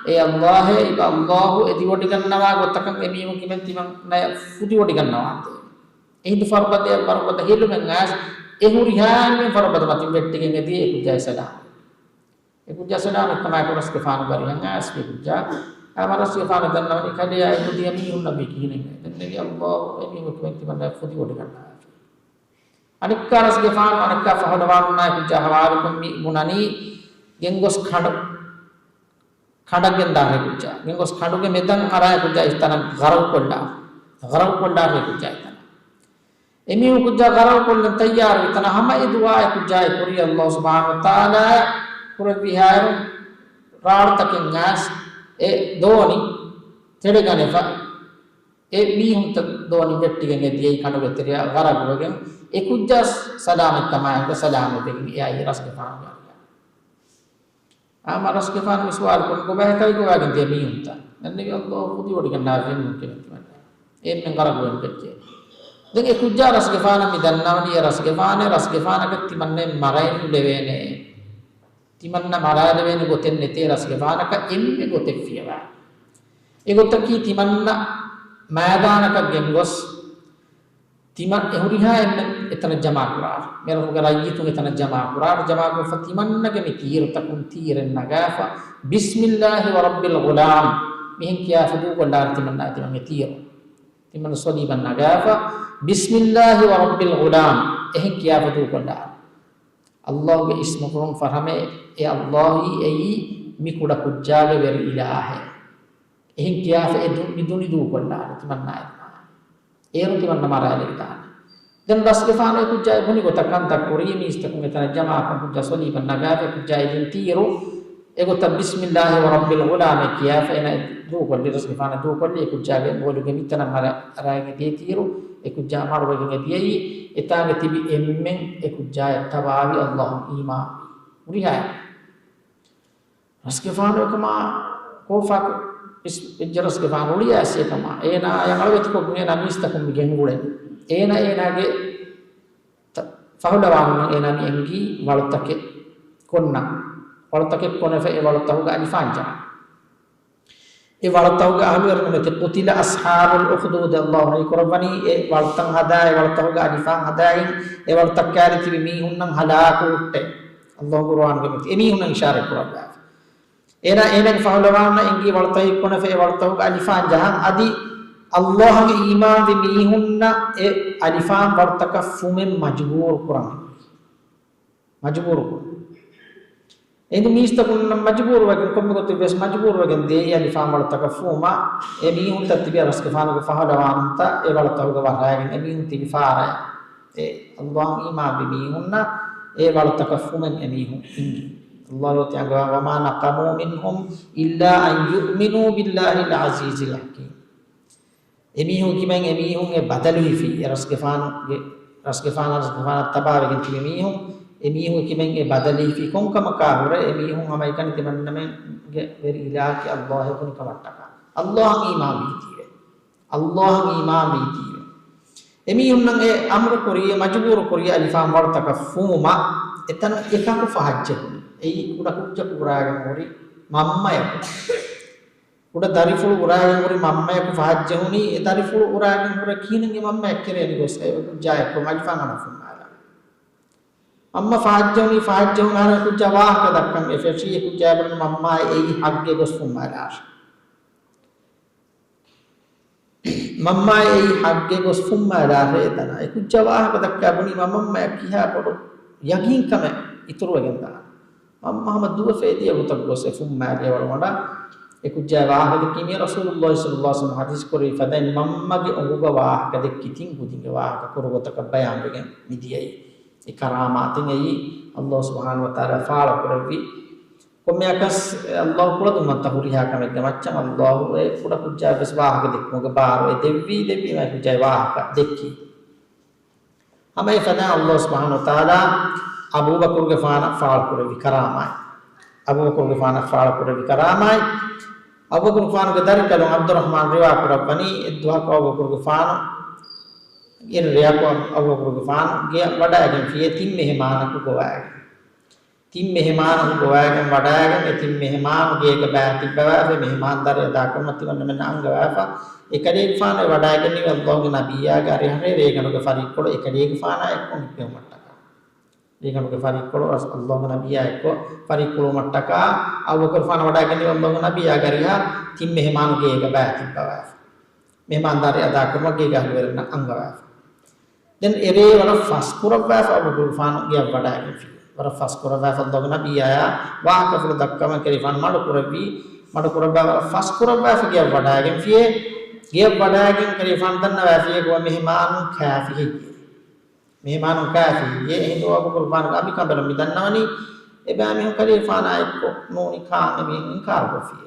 އޭ އައްލާހޭ، އިބަ އައްލާހު އެދިވޮޑިގަންނަވާ ގޮތަކަށް އެމީހުން ތިމަން ތިމަންނަޔަށް ފުދިވޮޑިގަންނަވާނދޭ. އެހިނދު ފަރުބަދަޔަށް ފަރުބަދަ ހެލުމެއް އައިސް އެ ހުރިހާ އެންމެން ފަރުބަދަ މަތިން ވެއްޓިގެން އެދިޔަ އެ ކުއްޖާ ސަލާމް. އެ ކުއްޖާ ސަލާމަތްކަމާއެކު ރަސްގެފާނު ބަރިހަން އައިސް އެ ކުއްޖާ. އާ ރަސްގެފާނު ދަންނަވަނީ ކަލެޔާ އެ ހުދިޔަ މީހުންނަށް ވީ ކިހިނެއް. ދެންނެވި އައްލާހު އެމީހުން ތިމަން ތިމަންނަޔަށް ފުދިވޮޑިގަންނަވާފި. އަނެއްކާ ރަސްގެފާނު އަނެއްކާ ފަހުލަވާނުންނާ އެ ކުއްޖާ ހަވާލުކޮށް މި ބުނަނީ ގެންގޮސް ކަނޑު، ކަނޑަށް ގެންދާށޭ ކުއްޖާ. ގެންގޮސް ކަނޑުގެ މެދަށް އަރާ އެ ކުއްޖާ އެތަނަށް ޣަރަގުކޮށްލާ. ޣަރަގުކޮށްލާށޭ ކުއްޖާ އެތަނަށް. އެމީހުން ކުއްޖާ ޣަރަގުކޮށްލަން ތައްޔާރުވި ތަނަށް ހަމަ އެ ދުޢާ އެ ކުއްޖާ އެ ކުރީ އައްލާހު ސުބްޙާނަހޫ ވަތަޢާލާ ކުރެއްވި ހާއިރު ރާޅުތަކެއް އައިސް އެ ދޯނި ތެޅެގަނެފަ. އެ މީހުންތައް ދޯނި ވެއްޓިގެން އެ ދިޔައީ ކަނޑުގެ ތެރެއަށް ޣަރަގުވެގެން، އެ ކުއްޖާ ސަލާމަތްކަމާއެކު ސަލާމަތްވެގެން އެ އައީ ރަސްގެފާނުގެ އަރިއަށް. އާމަ ރަސްގެފާނު މި ސުވާލު ކުރި ކޮބާ ކައި ގޮވާގެން ދިޔަ މީހުންތައް؟ ދެންނެވި އައްލާހު ފުދިވޮޑިގަންނާފި އެމީހުން ކެމެތިމަންނަ. އެންމެން ޣަރަގުވެގެން ވެއްޖެ. ދެން އެ ކުއްޖާ ރަސްގެފާނަށް މި ދަންނަވަނީ އެ ރަސްގެފާނެ، ރަސްގެފާނަކަށް ތިމަންނައެއް މަރައެއް ނުލެވޭނެ. ތިމަންނަ މަރާލެވޭނެ ގޮތެއް ނެތޭ ރަސްގެފާނަކަށް އެންމެ ގޮތެއް ފިޔަވާ. އެގޮތަކީ ތިމަންނަ މައިދާނަކަށް ގެންގޮސް، ތިމަން އެ ހުރިހާ އެންމެން އެތަނަށް ޖަމާކުރާށޭ. މިރަށުގެ ރައްޔިތުން އެތަނަށް ޖަމާކުރާށޭ. ޖަމާކޮށްފަ ތިމަންނަގެ މި ތީރުތަކުން ތީރެއް ނަގާފަ، بسم الله ورب الغلام މިހެން ކިޔާފަ ދޫކޮށްލާށޭ ތިމަންނަ ތިމަން އެ ތީރު. ތިމަން ސޮލީބަށް ނަގާފަ، بسم الله ورب الغلام އެހެން ކިޔާފަ ދޫކޮށްލާށޭ. އައްލާހުގެ އިސްމުފުޅުން ފަހަމޭ، އެ އައްލާހީ އެއީ މި ކުޑަ ކުއްޖާގެ ވެރި އިލާހެއް. އެހެން ކިޔާފަ އެ ދު-، މި ދުނި ދޫކޮށްލާނެ ތިމަންނާ އެދުމާ. އޭރު ތިމަންނަ މަރާލެވިދާނެ. ދެން ރަސްގެފާނު އެ ކުއްޖާ އެ ބުނި ގޮތަށް ކަންތައް ކުރީ، މީސްތަކުން އެތަނަށް ޖަމާކޮށް ކުއްޖާ ސޮލީބަށް ނަގާފަ އެ ކުއްޖާ އެދިން ތީރު އެގޮތަށް بسم الله ورب الغلام ކިޔާފަ އޭނަ ދޫކޮށްލި، ރަސްގެފާނަށް ދޫކޮށްލި، އެ ކުއްޖާގެ ބޮލުގެ މިތަނަށް އަރަ-، އަރައިގެ ދޭތީރު، އެ ކުއްޖާ މަރުވެގެން އެ ދިޔައީ، އެތާގެ ތިބި އެންމެން އެ ކުއްޖާޔަށް ތަބާވި އައްލާހުން އީމާންވި. ހުރިހާ ރަސްގެފާނު އެކަމާ ކޯފާކު ވެއްޖެ ރަސްގެފާނު އުޅިއައިސް އެކަމާ، އޭނާ އަޅުވެތިކޮށް އޭނާ މީސްތަކުން މި ގެންގުޅެން. އޭނާ އޭނާގެ ތަ-، ފަހުލަވާނުން އޭނާ މި އެންގީ ވަޅުތަކެއް ކޮންނަ. ވަޅުތަކެއް ކޮނެފަ އެ ވަޅުތަހުގަ އަލިފާން ޖަހަން. އެ ވަޅުތަހުގެ އަހުލުވެރިން މެތި قتل أصحاب الأخدود، އައްލާހު ނަހީ ކުރައްވަނީ އެ ވަޅުތައް ހަދާ، އެ ވަޅުތަހުގެ އަލިފާން ހަދާއިން، އެ ވަޅުތައް ކާރި ތިބި މީހުންނަށް ހަލާކު ހުއްޓެ. އައްލާހު ޤުރުއާނުގެ މެތި އެ މީހުންނަށް އިޝާރަތް ކުރައްވާފަ. އޭނާ އޭނާގެ ފަހުލަވާނުންނަށް އެންގީ ވަޅުތަކެއް ކޮނެފަ އެ ވަޅުތަހުގެ އަލިފާން ޖަހަން އަދި ﷲ އަށް އީމާންވި މީހުންނަށް އެ އަލިފާން ވަޅުތަކަށް ފުމެއް މަޖުބޫރު ކުރަން. މަޖުބޫރު ކުރުން. އެހިނދު މީސްތަކުންނަށް މަޖުބޫރުވެގެން، ކޮންމެ ގޮތެއް ވެސް މަޖުބޫރުވެގެން ދޭ އަލިފާން ވަޅުތަކަށް ފުމަށް. އެ މީހުންތައް ތިބި އަރަސްގެފާނުގެ ފަހަލަވާނުންތައް އެ ވަޅުތަކުގަ ވަށާގެން، އެ މީހުން ތިބި ފާރައެއް. އެ ﷲ އަށް އީމާންވި މީހުންނަށް އެ ވަޅުތަކަށް ފުމެއް އެ މީހުން އިނގި. ﷲ އޮތީ އަންގަވާ، "وما نقموا منهم إلا أن يؤمنوا بالله العزيز الحكيم." އެމީހުން ކިމެން އެމީހުން އެ ބަދަލުވެފި، އެ ރަސްގެފާނުގެ، ރަސްގެފާނަށް ރަސްގެފާނަށް ތަބާވެގެން ތިބި މީހުން، އެމީހުން ކިމެން އެ ބަދަލުވެފި ކޮންކަމަކާ ހުރެ، އެމީހުން ހަމައެކަނި ތިމަންނަމެންގެ ވެރި އިލާހަކީ ﷲ އެކުނި ކަމަށްޓަކާ. ﷲ އަށް އީމާންވީތީވެ. ﷲ އަށް އީމާންވީތީވެ. އެމީހުންނަށް އެ އަމުރު ކުރި، އެ މަޖުބޫރު ކުރި އަލިފާން ވަޅުތަކަށް ފުމުމަށް އެތަނުން އެކަކު ފަހަށްޖެހުނީ. އެއީ ކުޑަ ކުއްޖަކު އުރާގެން ހުރި މަންމަޔަކު. ކުޑަ ދަރިފުޅު އުރާގެން ހުރި މަންމަޔަކު ފަހަށްޖެހުނީ، އެ ދަރިފުޅު އުރާގެން ހުރެ ކިހިނެއް އެ މަންމަޔަށް ކެރޭނީ ގޮސް އެ ކުއްޖާ އެއްކޮށް އަލިފާން ވަޅު ފުންމާލާ. މަންމަ ފަހަށްޖެހުނީ، ފަހަށްޖެހުނާރަ ކުއްޖާ ވާހަކަ ދައްކަން އެ ފެށީ، އެ ކުއްޖާ ބުނީ މަންމާ އެއީ ހައްގެ ގޮސް ފުންމާލާށޭ. މަންމާ އެއީ ހައްގެ ގޮސް ފުންމާލާށޭ އެތަނަށް. އެ ކުއްޖާ ވާހަކަ ދައްކާ ބުނީ މަ މަންމަޔަށް ކިހާ ބޮޑު ޔަގީންކަމެއް އިތުރުވެގެން ދާނެ. މަންމަ ހަމަ ދުވަފަ އެދިޔަ ގޮތަށް ގޮސް އެ ފުންމާލޭ ވަޅުގަނޑަށް. އެ ކުއްޖާ ވާހަކަ ދެއްކީމި ރަސޫލުﷲ ޞައްލަﷲ ޢަލައިހި ވަސައްލަމަ ޙަދީޘް ކުރެއްވި ފަދައިން މަންމަގެ އުނގުގަ ވާހަކަ ދެއްކި ތިން ކުދިންގެ ވާހަކަ ކުރު ގޮތަކަށް ބަޔާންވެގެން މިދިޔައީ. އެ ކަރާމާތެއް އެއީ ﷲ ސުބްޙާނަހޫ ވަތަޢާލާ ފާޅު ކުރެއްވި. ކޮންމެއަކަސް ﷲ ކުޅަދުންވަންތަ ހުރިހާ ކަމެއްގެ މައްޗަށް ﷲ އެ ކުޑަ ކުއްޖާ ވެސް ވާހަކަ ދެއްކުމުގެ ބާރު އެ ދެއްވީ، ދެއްވީމަ އެ ކުއްޖާ ވާހަކަ ދެއްކީ. ހަމަ އެ ފަދައިން ﷲ ސުބްޙާނަހޫ ވަތަޢާލާ އަބޫބަކުރުގެފާނަށް ފާޅު ކުރެއްވި ކަރާމާތް. އަބޫބަކުރުގެފާނަށް ފާޅު ކުރެއްވި ކަރާމާތް. އަބޫބަކުރުގެފާނުގެ ދަރިކަލުން ޢަބްދުއްރަޙްމާން ރިވާ ކުރައްވަނީ، އެއްދުވަހަކު އަބޫބަކުރުގެފާނު، އެ ރެޔަކު އަބޫބަކުރުގެފާނު ގެޔަށް ވަޑައިގެންފިއޭ ތިން މެހެމާނަކު ގޮވައިގެން. ތިން މެހެމާނަކު ގޮވައިގެން ވަޑައިގެން އެ ތިން މެހެމާނު ގޭގަ ބައި ތިއްބަވާފަ، މެހެމާންދާރީ އަދާކުރުމަށް ތިމަންނަމެންނަށް އަންގަވާފަ، އެކަލޭގެފާނު އެ ވަޑައިގެންނެވި ﷲގެ ނަބިއްޔާގެ އަރިހަށޭ ރޭގަނޑުގެ ފަރިއްކޮޅު އެކަލޭގެފާނާ އެއްކޮށް ހިއްޕެވުމަށްޓަކާ. ރޭގަނޑުގެ ފަރިއްކޮޅު ރަސް-، ﷲގެ ނަބިއްޔާ އެއްކޮށް ފަރިއްކޮޅުވުމަށްޓަކާ، އަބޫބަކުރުގެފާނު ވަޑައިގެންނެވި ﷲގެ ނަބިއްޔާގެ އަރިހަށް ތިން މެހެމާނު ގޭގަ ބައި ތިއްބަވާފަ. މެހެމާންދާރީ އަދާކުރުމަށް ގޭގެ އަހުލުވެރިންނަށް އަންގަވާފަ. ދެން އެރޭ ވަރަށް ފަސްކުރައްވާފަ އަބޫބަކުރުގެފާނު ގެޔަށް ވަޑައިގެންފި. ވަރަށް ފަސްކުރައްވާފަ ﷲގެ ނަބިއްޔާޔާ ވާހަކަފުޅު ދައްކަމުން އެކަލޭގެފާނު މަޑުކުރެއްވި. މަޑުކުރައްވާ ވަރަށް ފަސްކުރައްވާފަ ގެޔަށް ވަޑައިގެންފިއޭ. ގެޔަށް ވަޑައިގެން އެކަލޭގެފާނު ދަންނަވާފިއޭ ގޮވާ މެހެމާނުން ކާފި ހެއްޔޭ. މެހެމާނުން ކާފި ހެއްޔޭ. އެހިނދު އަބޫބަކުރުގެފާނުގެ އަނބިކަނބަލުން މި ދަންނަވަނީ އެބައިމީހުން ކަލޭގެފާނާ އެއްކޮށް ނޫނީ ކާން އެމީހުން އިންކާރުކޮށްފިއޭ.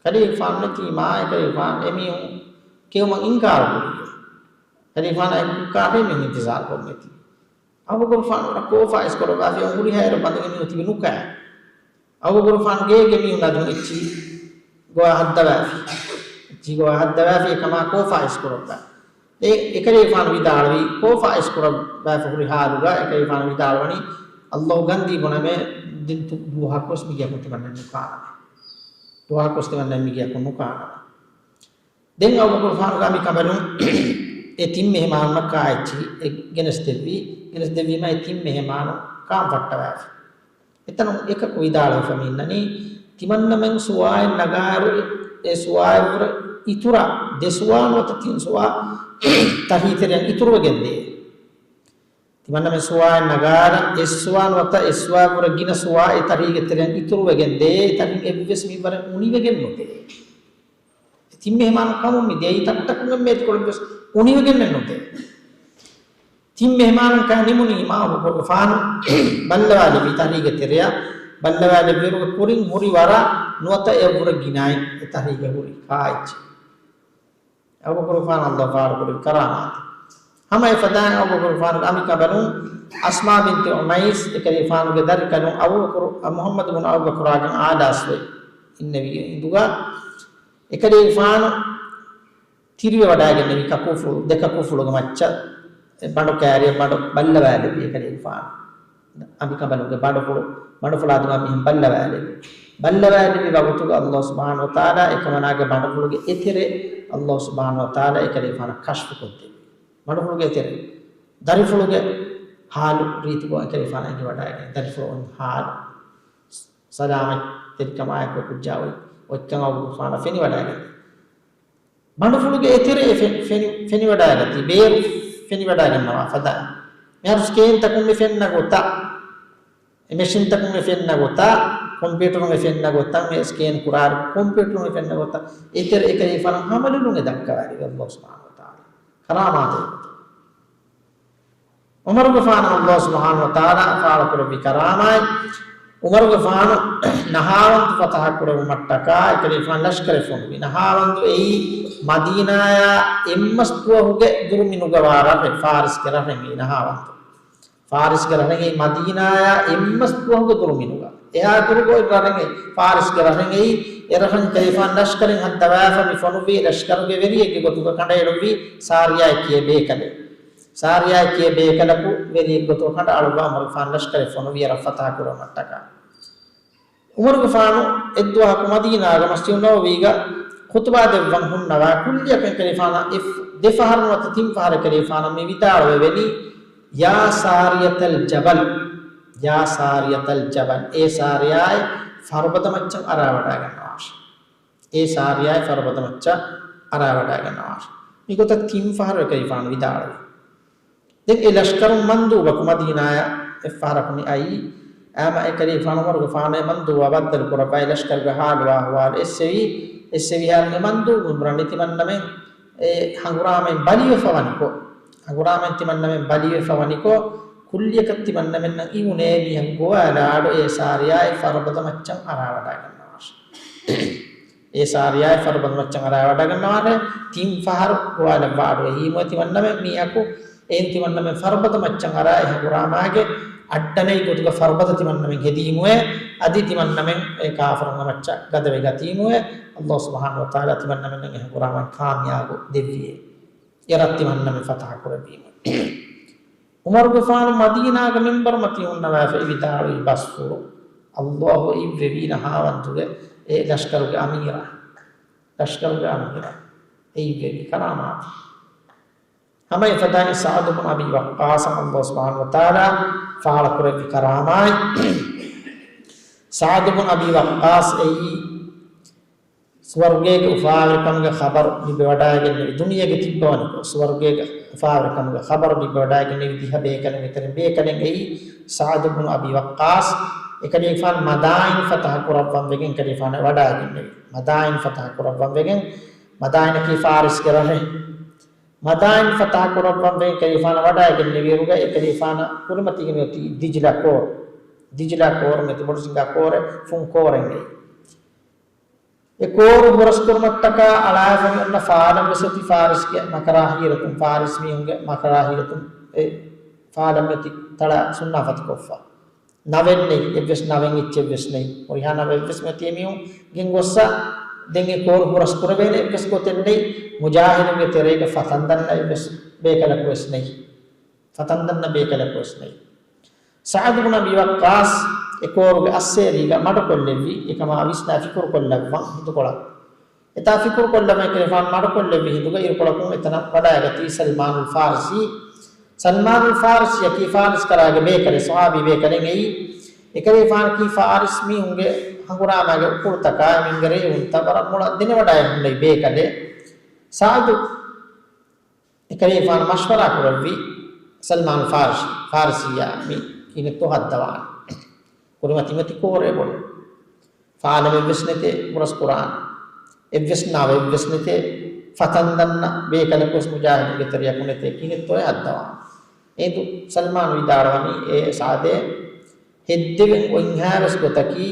ކަލޭގެފާނު ނެތީމާ، އެކަލޭގެފާނު އެމީހުން ކެއުމަށް އިންކާރު ކުރިއޭ. ކަލޭގެފާނާ އެއްކާށޭ މީހުން އިންތިޒާރު ކޮށްނެތީ. އަބޫބަކުރުގެފާނު ވަރަށް ކޯފާ އިސްކުރައްވާފި އޮން ހުރިހާއިރު ބަނދެގެން މީހުން ތިބި ނުކާ. އަބޫބަކުރުގެފާނު ގޭގެ މީހުން އަދުން އެއްޗި ގޮވާ ހައްދަވާފި. އެއްޗި ގޮވާ ހައްދަވާފި އެކަމާ ކޯފާ އިސްކުރައްވާ. އެ، އެކަލޭގެފާނު ވިދާޅުވީ، ކޯފާ އިސްކުރައްވާފަ ހުރި ހާލުގަ އެކަލޭގެފާނު ވިދާޅުވަނީ، ﷲ ގަންދީ ބުނަމޭ، ދިން ދުވަހަކުވެސް މިގެއަކުން ތިމަންނަ ނުކާނަމޭ. ދުވަހަކުވެސް ތިމަންނަ މިގެއަކުން ނުކާނަމޭ. ދެން އަބޫބަކުރުގެފާނުގެ އަނބިކަނބަލުން އެ ތިން މެހެމާނުންނަށް ކާ އެއްޗި އެ ގެނެސްދެއްވީ. ގެނެސްދެއްވީމަ އެ ތިން މެހެމާނު ކާން ފައްޓަވާފި. އެތަނުން އެކަކު ވިދާޅުވެފަ މި އިންނަނީ، ތިމަންނަމެން ސުވާއެއް ނަގާއިރު އެ ސުވާއަށްވުރެ އިތުރަށް ދެ ސުވާ ނުވަތަ ތިން ސުވާ ތަށީތެރެއަށް އިތުރުވެގެންދޭ. ތިމަންނަމެން ސުވާއެއް ނަގާއިރު އެއް ސުވާ ނުވަތަ އެއް ސުވާއަށްވުރެ ގިނަ ސުވާ އެ ތަށީގެ ތެރެއަށް އިތުރުވެގެންދޭ. އެ ތަށިން އެއްވެސް މިންވަރެއް އުނިވެގެން ނުދޭ. އެ ތިން މެހެމާނުން ކަމުން މި ދިޔައީ ތައްޓަކުން އެންމެ އެތިކޮޅެއްވެސް އުނިވެގެންނެއް ނުދޭ. ތިން މެހެމާނުން ކާ ނިމުނީމާ އަބޫބަކުރުގެފާނު ބައްލަވާލެއްވި ތަށީގެ ތެރެއަށް. ބައްލަވާލެއްވިއިރުގެ ކުރިން ހުރި ވަރަށް ނުވަތަ އެއަށްވުރެ ގިނައިން އެ ތަށީގަ ހުރި ކާ އެއްޗެއް. އަބޫބަކުރުގެފާނަށް ﷲ ފާޅުކުރެއްވި ކަރާމާތެއް. ހަމަ އެ ފަދައިން އަބޫބަކުރުގެފާނުގެ އަނބިކަނބަލުން އަސްމާ ބިންތު އުމައިސް އެކަލޭގެފާނުގެ ދަރިކަލުން އަބޫބަކުރު، މުޙައްމަދު ބުނު އަބޫބަކުރާގެން އާލާސްވެ އިންނެވި އިނދުގަ އެކަލޭގެފާނު ތިރިވެވަޑައިގެންނެވި ކަކުފުޅު، ދެ ކަކުފުޅުގެ މައްޗަށް އެ ބަނޑު ކާރިއަށް ބަނޑު ބައްލަވާލެއްވި އެކަލޭގެފާނު. އަނބިކަނބަލުގެ ބަނޑުފުޅު، ބަނޑުފުޅާ ދިމާ މިހެން ބައްލަވާލެއްވި. ބައްލަވާލެއްވި ވަގުތުގަ ﷲ ސުބްޙާނަހޫ ވަތަޢާލާ އެކަމަނާގެ ބަނޑުފުޅުގެ އެތެރެ ﷲ ސުބްޙާނަހޫ ވަތަޢާލާ އެކަލޭގެފާނަށް ކަޝްފުކޮށްދެއްވި. ބަނޑުފުޅުގެ އެތެރެ، ދަރިފުޅުގެ ހާލު ރީތިކޮށް އެކަލޭގެފާނަށް އެނގިވަޑައިގެން، ދަރިފުޅު އޮތް ހާލު، ސަލާމަތްތެރިކަމާއެކު އެކުއްޖާ އޮތް، އޮތްކަން އަބޫބަކުރުގެފާނަށް ފެނިވަޑައިގެން. ބަނޑުފުޅުގެ އެތެރެއެއް ފެ-، ފެނި-، ފެނިވަޑައިގަތީ، ބޭރު ފެނިވަޑައިގަންނަވާ ފަދައިން. މިހާރު ސްކޭންތަކުން މި ފެންނަ ގޮތަށް، އެ މެޝިންތަކުން މި ފެންނަ ގޮތަށް، ކޮމްޕިއުޓަރުން މި ފެންނަ ގޮތަށް، މި ސްކޭން ކުރާ ކޮމްޕިއުޓަރުން މި ފެންނަ ގޮތަށް، އެތެރެ އެކަލޭފާނަށް ހަމަލުލުން އެ ދައްކަވާލި ﷲ ސުބްޙާނަހޫ ވަތަޢާލާ. ކަރާމާތެއް. ޢުމަރުގެފާނަށް ﷲ ސުބްޙާނަހޫ ވަތަޢާލާ ފާޅުކުރެއްވި ކަރާމާތް، ޢުމަރުގެފާނު ނަހާވަންދު ފަތަޙަ ކުރެއްވުމަށްޓަކާ އެކަލޭފާނު ލަޝްކަރެއް ފޮނުވި. ނަހާވަންދު އެއީ މަދީނާޔާ އެއްމަސް ދުވަހުގެ ދުރުމިނުގަވާ ރަށެއް، ފާރިސްގެ ރަށެއް އެއީ ނަހާވަންދު. ފާރިސްގެ ރަށެއް އެއީ މަދީނާޔާ އެއްމަސް ދުވަހުގެ ދުރުމިނުގަ. އެހާ ދުރުގަ އޮތް ރަށެއް އެއީ ފާރިސްގެ ރަށެއް އެއީ. އެ ރަށުން އެކަލޭފާނު ލަޝްކަރެއް ހައްދަވާފަ މި ފޮނުއްވީ ލަޝްކަރުގެ ވެރިއެއްގެ ގޮތުގަ ކަނޑައެޅުއްވީ ސާރިޔާ ކިޔޭ ބޭކަލެއް. ސާރިޔާ ކިޔޭ ބޭކަލަކު ވެރިއެއް ގޮތުގަ ކަނޑައަޅުއްވާ ޢުމަރުގެފާނު ލަޝްކަރެއް ފޮނުވި ރަށް ފަތަޙަ ކުރުމަށްޓަކާ. ޢުމަރުގެފާނު އެއްދުވަހަކު މަދީނާގަ މަސްޖިދު ނަބަވީގަ ޚުތުބާ ދެއްވަން ހުންނަވާ ކުއްލިއަކަށް އެކަލޭފާނަށް އެ ދެ ފަހަރު ނުވަތަ ތިން ފަހަރަށް އެކަލޭފާނަށް މި ވިދާޅުވެވެނީ، يا سارية الجبل، يا سارية الجبل، އޭ ސާރިޔާއޭ ފަރުބަދަ މައްޗަށް އަރާވަޑައިގަންނަވާށި. އޭ ސާރިޔާއޭ ފަރުބަދަ މައްޗަށް އަރާވަޑައިގަންނަވާށި. މިގޮތަށް ތިން ފަހަރު އެކަލޭފާނު ވިދާޅުވި. ދެން އެ ލަޝްކަރު މަންދޫބަކު މަދީނާޔަށް އެއްފަހަރަކު މި އައީ. އާމަ އެކަލޭފާނު ޢުމަރުގެފާނު އެ މަންދޫބާ ބައްދަލު ކުރައްވާ އެ ލަޝްކަރުގެ ހާލު އަހުވާލު އެއްސެވީ. އެއްސެވި ހާލު އެ މަންދޫބު އުމްރަނި ތިމަންނަމެން އެ ހަނގުރާމައިން ބަލިވެފަ ވަނިކޮށް، ހަނގުރާމައިން ތިމަންނަމެން ބަލިވެފަ ވަނިކޮށް، ކުއްލިއަކަށް ތިމަންނަމެންނަށް އިވުނޭ މީހަކު ގޮވާލާ އަޑު އޭ ސާރިޔާއޭ ފަރުބަދަ މައްޗަށް އަރާވަޑައިގަންނަވާށި. އޭ ސާރިޔާއޭ ފަރުބަދަ މައްޗަށް އަރާވަޑައިގަންނަވާށޭ. ތިން ފަހަރު ގޮވާލައްވާ އަޑު އެހީމުވެ ތިމަންނަމެން މީހަކު އެއިން ތިމަންނަމެން ފަރުބަދަ މައްޗަށް އަރާ އެ ހަނގުރާމާގެ އައްޑަނެތް ގޮތުގަ ފަރުބަދަ ތިމަންނަމެން ހެދީމުވެ، އަދި ތިމަންނަމެން އެ ކާފަރުންގެ މައްޗަށް ގަދަވެ ގަތީމުވެ، ﷲ ސުބްޙާނަހޫ ވަތަޢާލާ ތިމަންނަމެންނަށް އެ ހަނގުރާމައިން ކާމިޔާބު ދެއްވިއޭ. އެ ރަށް ތިމަންނަމެން ފަތަޙަ ކުރެއްވީމުވެ. ޢުމަރުގެފާނު މަދީނާގެ މިންބަރުމަތީ ހުންނަވާފަ އެ ވިދާޅުވި ބަސްފުޅު، ﷲ އިއްވެވީ ނަހާވަންދުގެ އެ ލަޝްކަރުގެ އަމީރާ، ލަޝްކަރުގެ އަމީރާ އެ އިއްވެވީ ކަރާމާތެއް. ހަމަ އެފަދައިން ސަޢުދު ބުން އަބީ ވައްޤާޞަށް ﷲ ސުބްޙާނަހޫ ވަތަޢާލާ ފާޅުކުރެއްވި ކަރާމާތް. ސަޢުދު ބުން އަބީ ވައްޤާޞް އެއީ ސުވަރުގޭގެ އުފާވެރިކަމުގެ ޚަބަރު ލިބިވަޑައިގެންނެވި، ދުނިޔޭގެ ތިއްބަވަނިކޮށް ސުވަރުގޭގެ އުފާވެރިކަމުގެ ޚަބަރު ލިބިވަޑައިގެންނެވި ދިހަ ބޭކަލުންގެ ތެރެއިން ބޭކަލެއް އެއީ ސަޢުދު ބުނު އަބީ ވައްޤާޞް. އެކަލޭގެފާނު މަދާއިން ފަތަޙަ ކުރައްވަން ވެގެން އެކަލޭގެފާނު ވަޑައިގެންނެވި. މަދާއިން ފަތަޙަ ކުރައްވަން ވެގެން، މަދާއިނަކީ ފާރިސްގެ ރަށެއް. މަދާއިން ފަތަޙަ ކުރައްވަން ވެގެން އެކަލޭގެފާނު ވަޑައިގެންނެވިއިރުގަ އެކަލޭގެފާނަށް ކުރިމަތިވެގެން އޮތީ ދިޖްލާ ކޯރު. ދިޖްލާ ކޯރު މެދު ބޮޑު ސިނގާ ކޯރެއް، ފުން ކޯރެއް ނެތް. އެ ކޯރު ހުރަސްކުރުމަށްޓަކާ އަޅާފަ މި އޮންނަ ފާލަން ވެސް އޮތީ ފާރިސްގެ މަކަރާ ހީރަތުން، ފާރިސް މީހުންގެ މަކަރާ ހީރަތުން އެ ފާލަން އޮތީ ތަޅާ ސުންނާފަތިކޮށްފަ. ނަވެއް ނެތް، އެއްވެސް ނަވެއް އެއްޗެއް ވެސް ނެތް. ހުރިހާ ނަވެއް ވެސް މި އޮތީ މީހުން ގެންގޮއްސަ. ދެން އެ ކޯރު ހުރަސް ކުރެވޭނެ އެއްވެސް ގޮތެއް ނެތް. މުޖާހިދުންގެ ތެރޭގަ ފަތަން ދަންނަ އެއްވެސް ބޭކަލަކު ވެސް ނެތް. ފަތަން ދަންނަ ބޭކަލަކު ވެސް ނެތް. ސަޢުދު ބުން އަބީ ވައްޤާޞް އެ ކޯރުގެ އައްސޭރީގަ މަޑުކޮށްލެއްވި، އެކަމާ ވިސްނާ ފިކުރުކޮށްލައްވަން ހިނދުކޮޅަށް. އެތާ ފިކުރުކޮށްލައްވަން އެކަލޭގެފާނު މަޑުކޮށްލެއްވި ހިނދުގަ އިރުކޮޅަކުން އެތަނަށް ވަޑައިގަތީ ސަލްމާނުލް ފާރިސީ. ސަލްމާނުލް ފާރިސީއަކީ ފާރިސް ކަރާގެ ބޭކަލެއް، ޞަޙާބީ ބޭކަލެއް އެއީ. އެކަލޭގެފާނަކީ ފާރިސް މީހުންގެ ހަނގުރާމާގެ އުކުޅުތަކާ އެމީހުންގެ ރޭވުންތައް ވަރަށް މޮޅަށް ދެނެވަޑައިގެންނެވި ބޭކަލެއް. ސަޢުދު އެކަލޭގެފާނު މަޝްވަރާ ކުރެއްވި ސަލްމާނު ފާރިސީ، ފާރިސީއާ މި ކިހިނެއްތޯ ހައްދަވާނެ. ކުރިމަތި މަތި ކޯރޭ ބޮޑު. ފާލަމެއްވެސް ނެތޭ ހުރަސް ކުރާނެ. އެއްވެސް ނަވެއްވެސް ނެތޭ ފަތަން ދަންނަ ބޭކަލަކުވެސް މުޖާހިދުންގެ ތެރެއަކު ނެތޭ ކިހިނެއްތޯ އެ ހައްދަވާނެ. އޭދު ސަލްމާނު ވިދާޅުވަނީ އޭ ސަޢުދޭ ހެއްދެވެން އޮތްހާވެސް ގޮތަކީ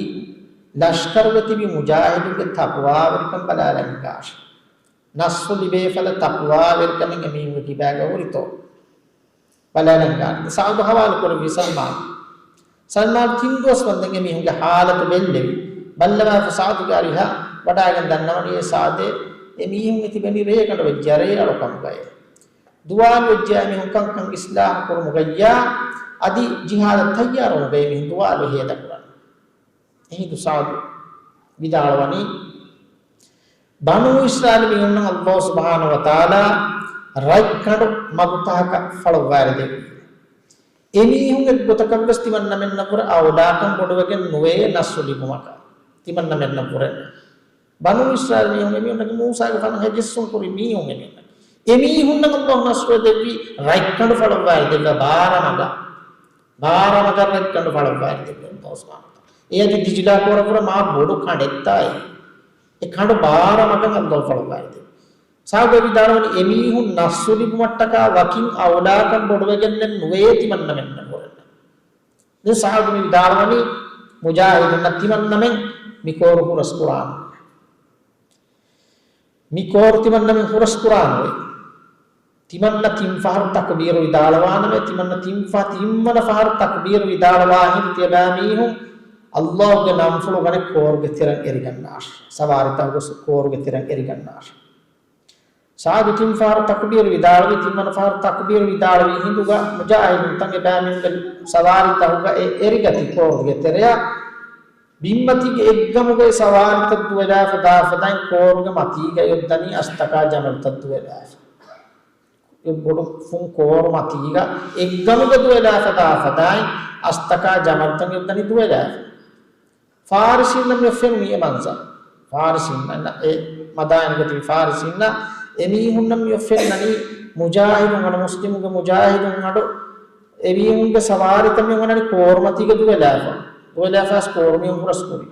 ލަޝްކަރުގަ ތިބި މުޖާހިދުންގެ ތަޤްވާވެރިކަން ބަލާލަން ހިނގާށޭ. ނަޞްރު ލިބޭ ފަދަ ތަޤްވާވެރިކަމެއް އެމީހުންގެ ކިބާގަ ހުރިތޯ؟ ބަލާލަން ހިނގާނެ. ސަޢުދު ހަވާލު ކުރެއްވި ސަލްމާން. ސަލްމާން ތިން ދުވަސް ވަންދެން އެމީހުންގެ ހާލަތު ބެއްލެވި. ބައްލަވާފަ ސަޢުދުގެ އަރިހަށް ވަޑާގެން ދަންނަވަނީ އޭ ސަޢުދޭ އެމީހުން ތިބެނީ ރޭގަނޑު ވެއްޖެޔާ ރޭ އަޅުކަމުގައޭ. ދުވާލު ވެއްޖެޔާ އެމީހުން ކަންކަން އިޞްލާޙު ކުރުމުގައްޔާ އަދި ޖިހާދަށް ތައްޔާރުވުމުގައޭ އެމީހުން ދުވާލު ހޭދަކުރަން. އެހިނދު ސަޢުދު ވިދާޅުވަނީ، ބަނޫ އިސްރާއީލު މީހުންނަށް ﷲ ސުބްޙާނަހޫ ވަތަޢާލާ ރަތްކަނޑު މަގުތަކަކަށް ފަޅުއްވާލި ދެއްވި. އެމީހުން އެއްގޮތަކަށްވެސް ތިމަންނަމެންނަށްވުރެ އައުލާކަން ބޮޑުވެގެން ނުވޭ ނަޞްރު ލިބުމަކަށް. ތިމަންނަމެންނަށްވުރެ. ބަނޫ އިސްރާއީލް މީހުން އެމީހުންނަކީ މޫސާގެ ފަނަށް ހެޔޮ ޖެއްސުން ކުރި މީހުން އެމީހުންނަކީ. އެމީހުންނަށް ﷲ ނަޞްރު ދެއްވީ ރަތްކަނޑު ފަޅައްވާލި ދެއްވާ ބާރަ މަގަށް. ބާރަ މަގަށް ރަތްކަނޑު ފަޅައްވާލި ދެއްވާ ﷲ ސުބްޙާނަހޫ ވަތަޢާލާ. އެއަދި ދިޖުލާ ކޯރަފުރަށް މާ ބޮޑު ކަނޑެއްތާއޭ. އެ ކަނޑު ބާރަ މަގަށް ﷲ ފަޅައްވާލި ދެއްވާ. ސާދު ވިދާޅުވަނީ އެމީހުން ނަޞްރު ލިބުމަށްޓަކާ ވަކިން އައުލާކަން ބޮޑުވެގެންނެއް ނުވޭ ތިމަންނަމެންނަށް ހުރެންނަށް. ދެން ސާދު މި ވިދާޅުވަނީ މުޖާހިދުންނަށް ތިމަންނަމެން މި ކޯރު ހުރަސް ކުރާނަން. މި ކޯރު ތިމަންނަމެން ހުރަސް ކުރާނަން. ތިމަންނަ ތިން ފަހަރު ތަކުބީރު ވިދާޅުވާނަމޭ، ތިމަންނަ ތިން ފަ-، ތިންވަނަ ފަހަރު ތަކުބީރު ވިދާޅުވާ ހިނދު ތިޔަބައިމީހުން ﷲގެ ނަންފުޅު ގަނެ ކޯރުގެ ތެރެއަށް އެރިގަންނާށި. ސަވާރިތަކުގަ ސު-، ކޯރުގެ ތެރެއަށް އެރިގަންނާށި. ސާދު ތިން ފަހަރު ތަކުބީރު ވިދާޅުވި، ތިންވަނަ ފަހަރު ތަކުބީރު ވިދާޅުވި ހިނދުގަ މުޖާހިދުންތައް އެބައިމީހުންގެ ސަވާރިތަކުގަ އެ އެރިގަތީ ކޯރުގެ ތެރެއަށް. ބިންމަތީގެ އެއްގަމުގައި ސަވާރިތައް ދުވެލާފަ ދާފަދައިން ކޯރުގެ މަތީގައި އޮތްދަނީ އަސްތަކާ ޖަމަލުތައް ދުވެލާފަ. އެ ބޮޑު ފުން ކޯރު މަތީގަ އެއްގަމުގަ ދުވެލާފަ ދާފަދައިން އަސްތަކާ ޖަމަލުތައް އޮތްދަނީ ދުވެލާފަ. ފާރިސީންނަށް މިއޮއް ފެނުނީ އެ މަންޒަރު. ފާރިސީންނަށް، އެ މަދާއިނުގަ ތިބި ފާރިސީންނަށް އެމީހުންނަށް މިއޮއް ފެންނަނީ މުޖާހިދުން އަޑު، މުސްލިމުންގެ މުޖާހިދުން އަޑު، އެމީހުންގެ ސަވާރިތައް މިއޮންނަނީ ކޯރުމަތީގަ ދުވެލާފަ. ދުވެލާފަ އައިސް ކޯރު މީހުން ހުރަސް ކުރި.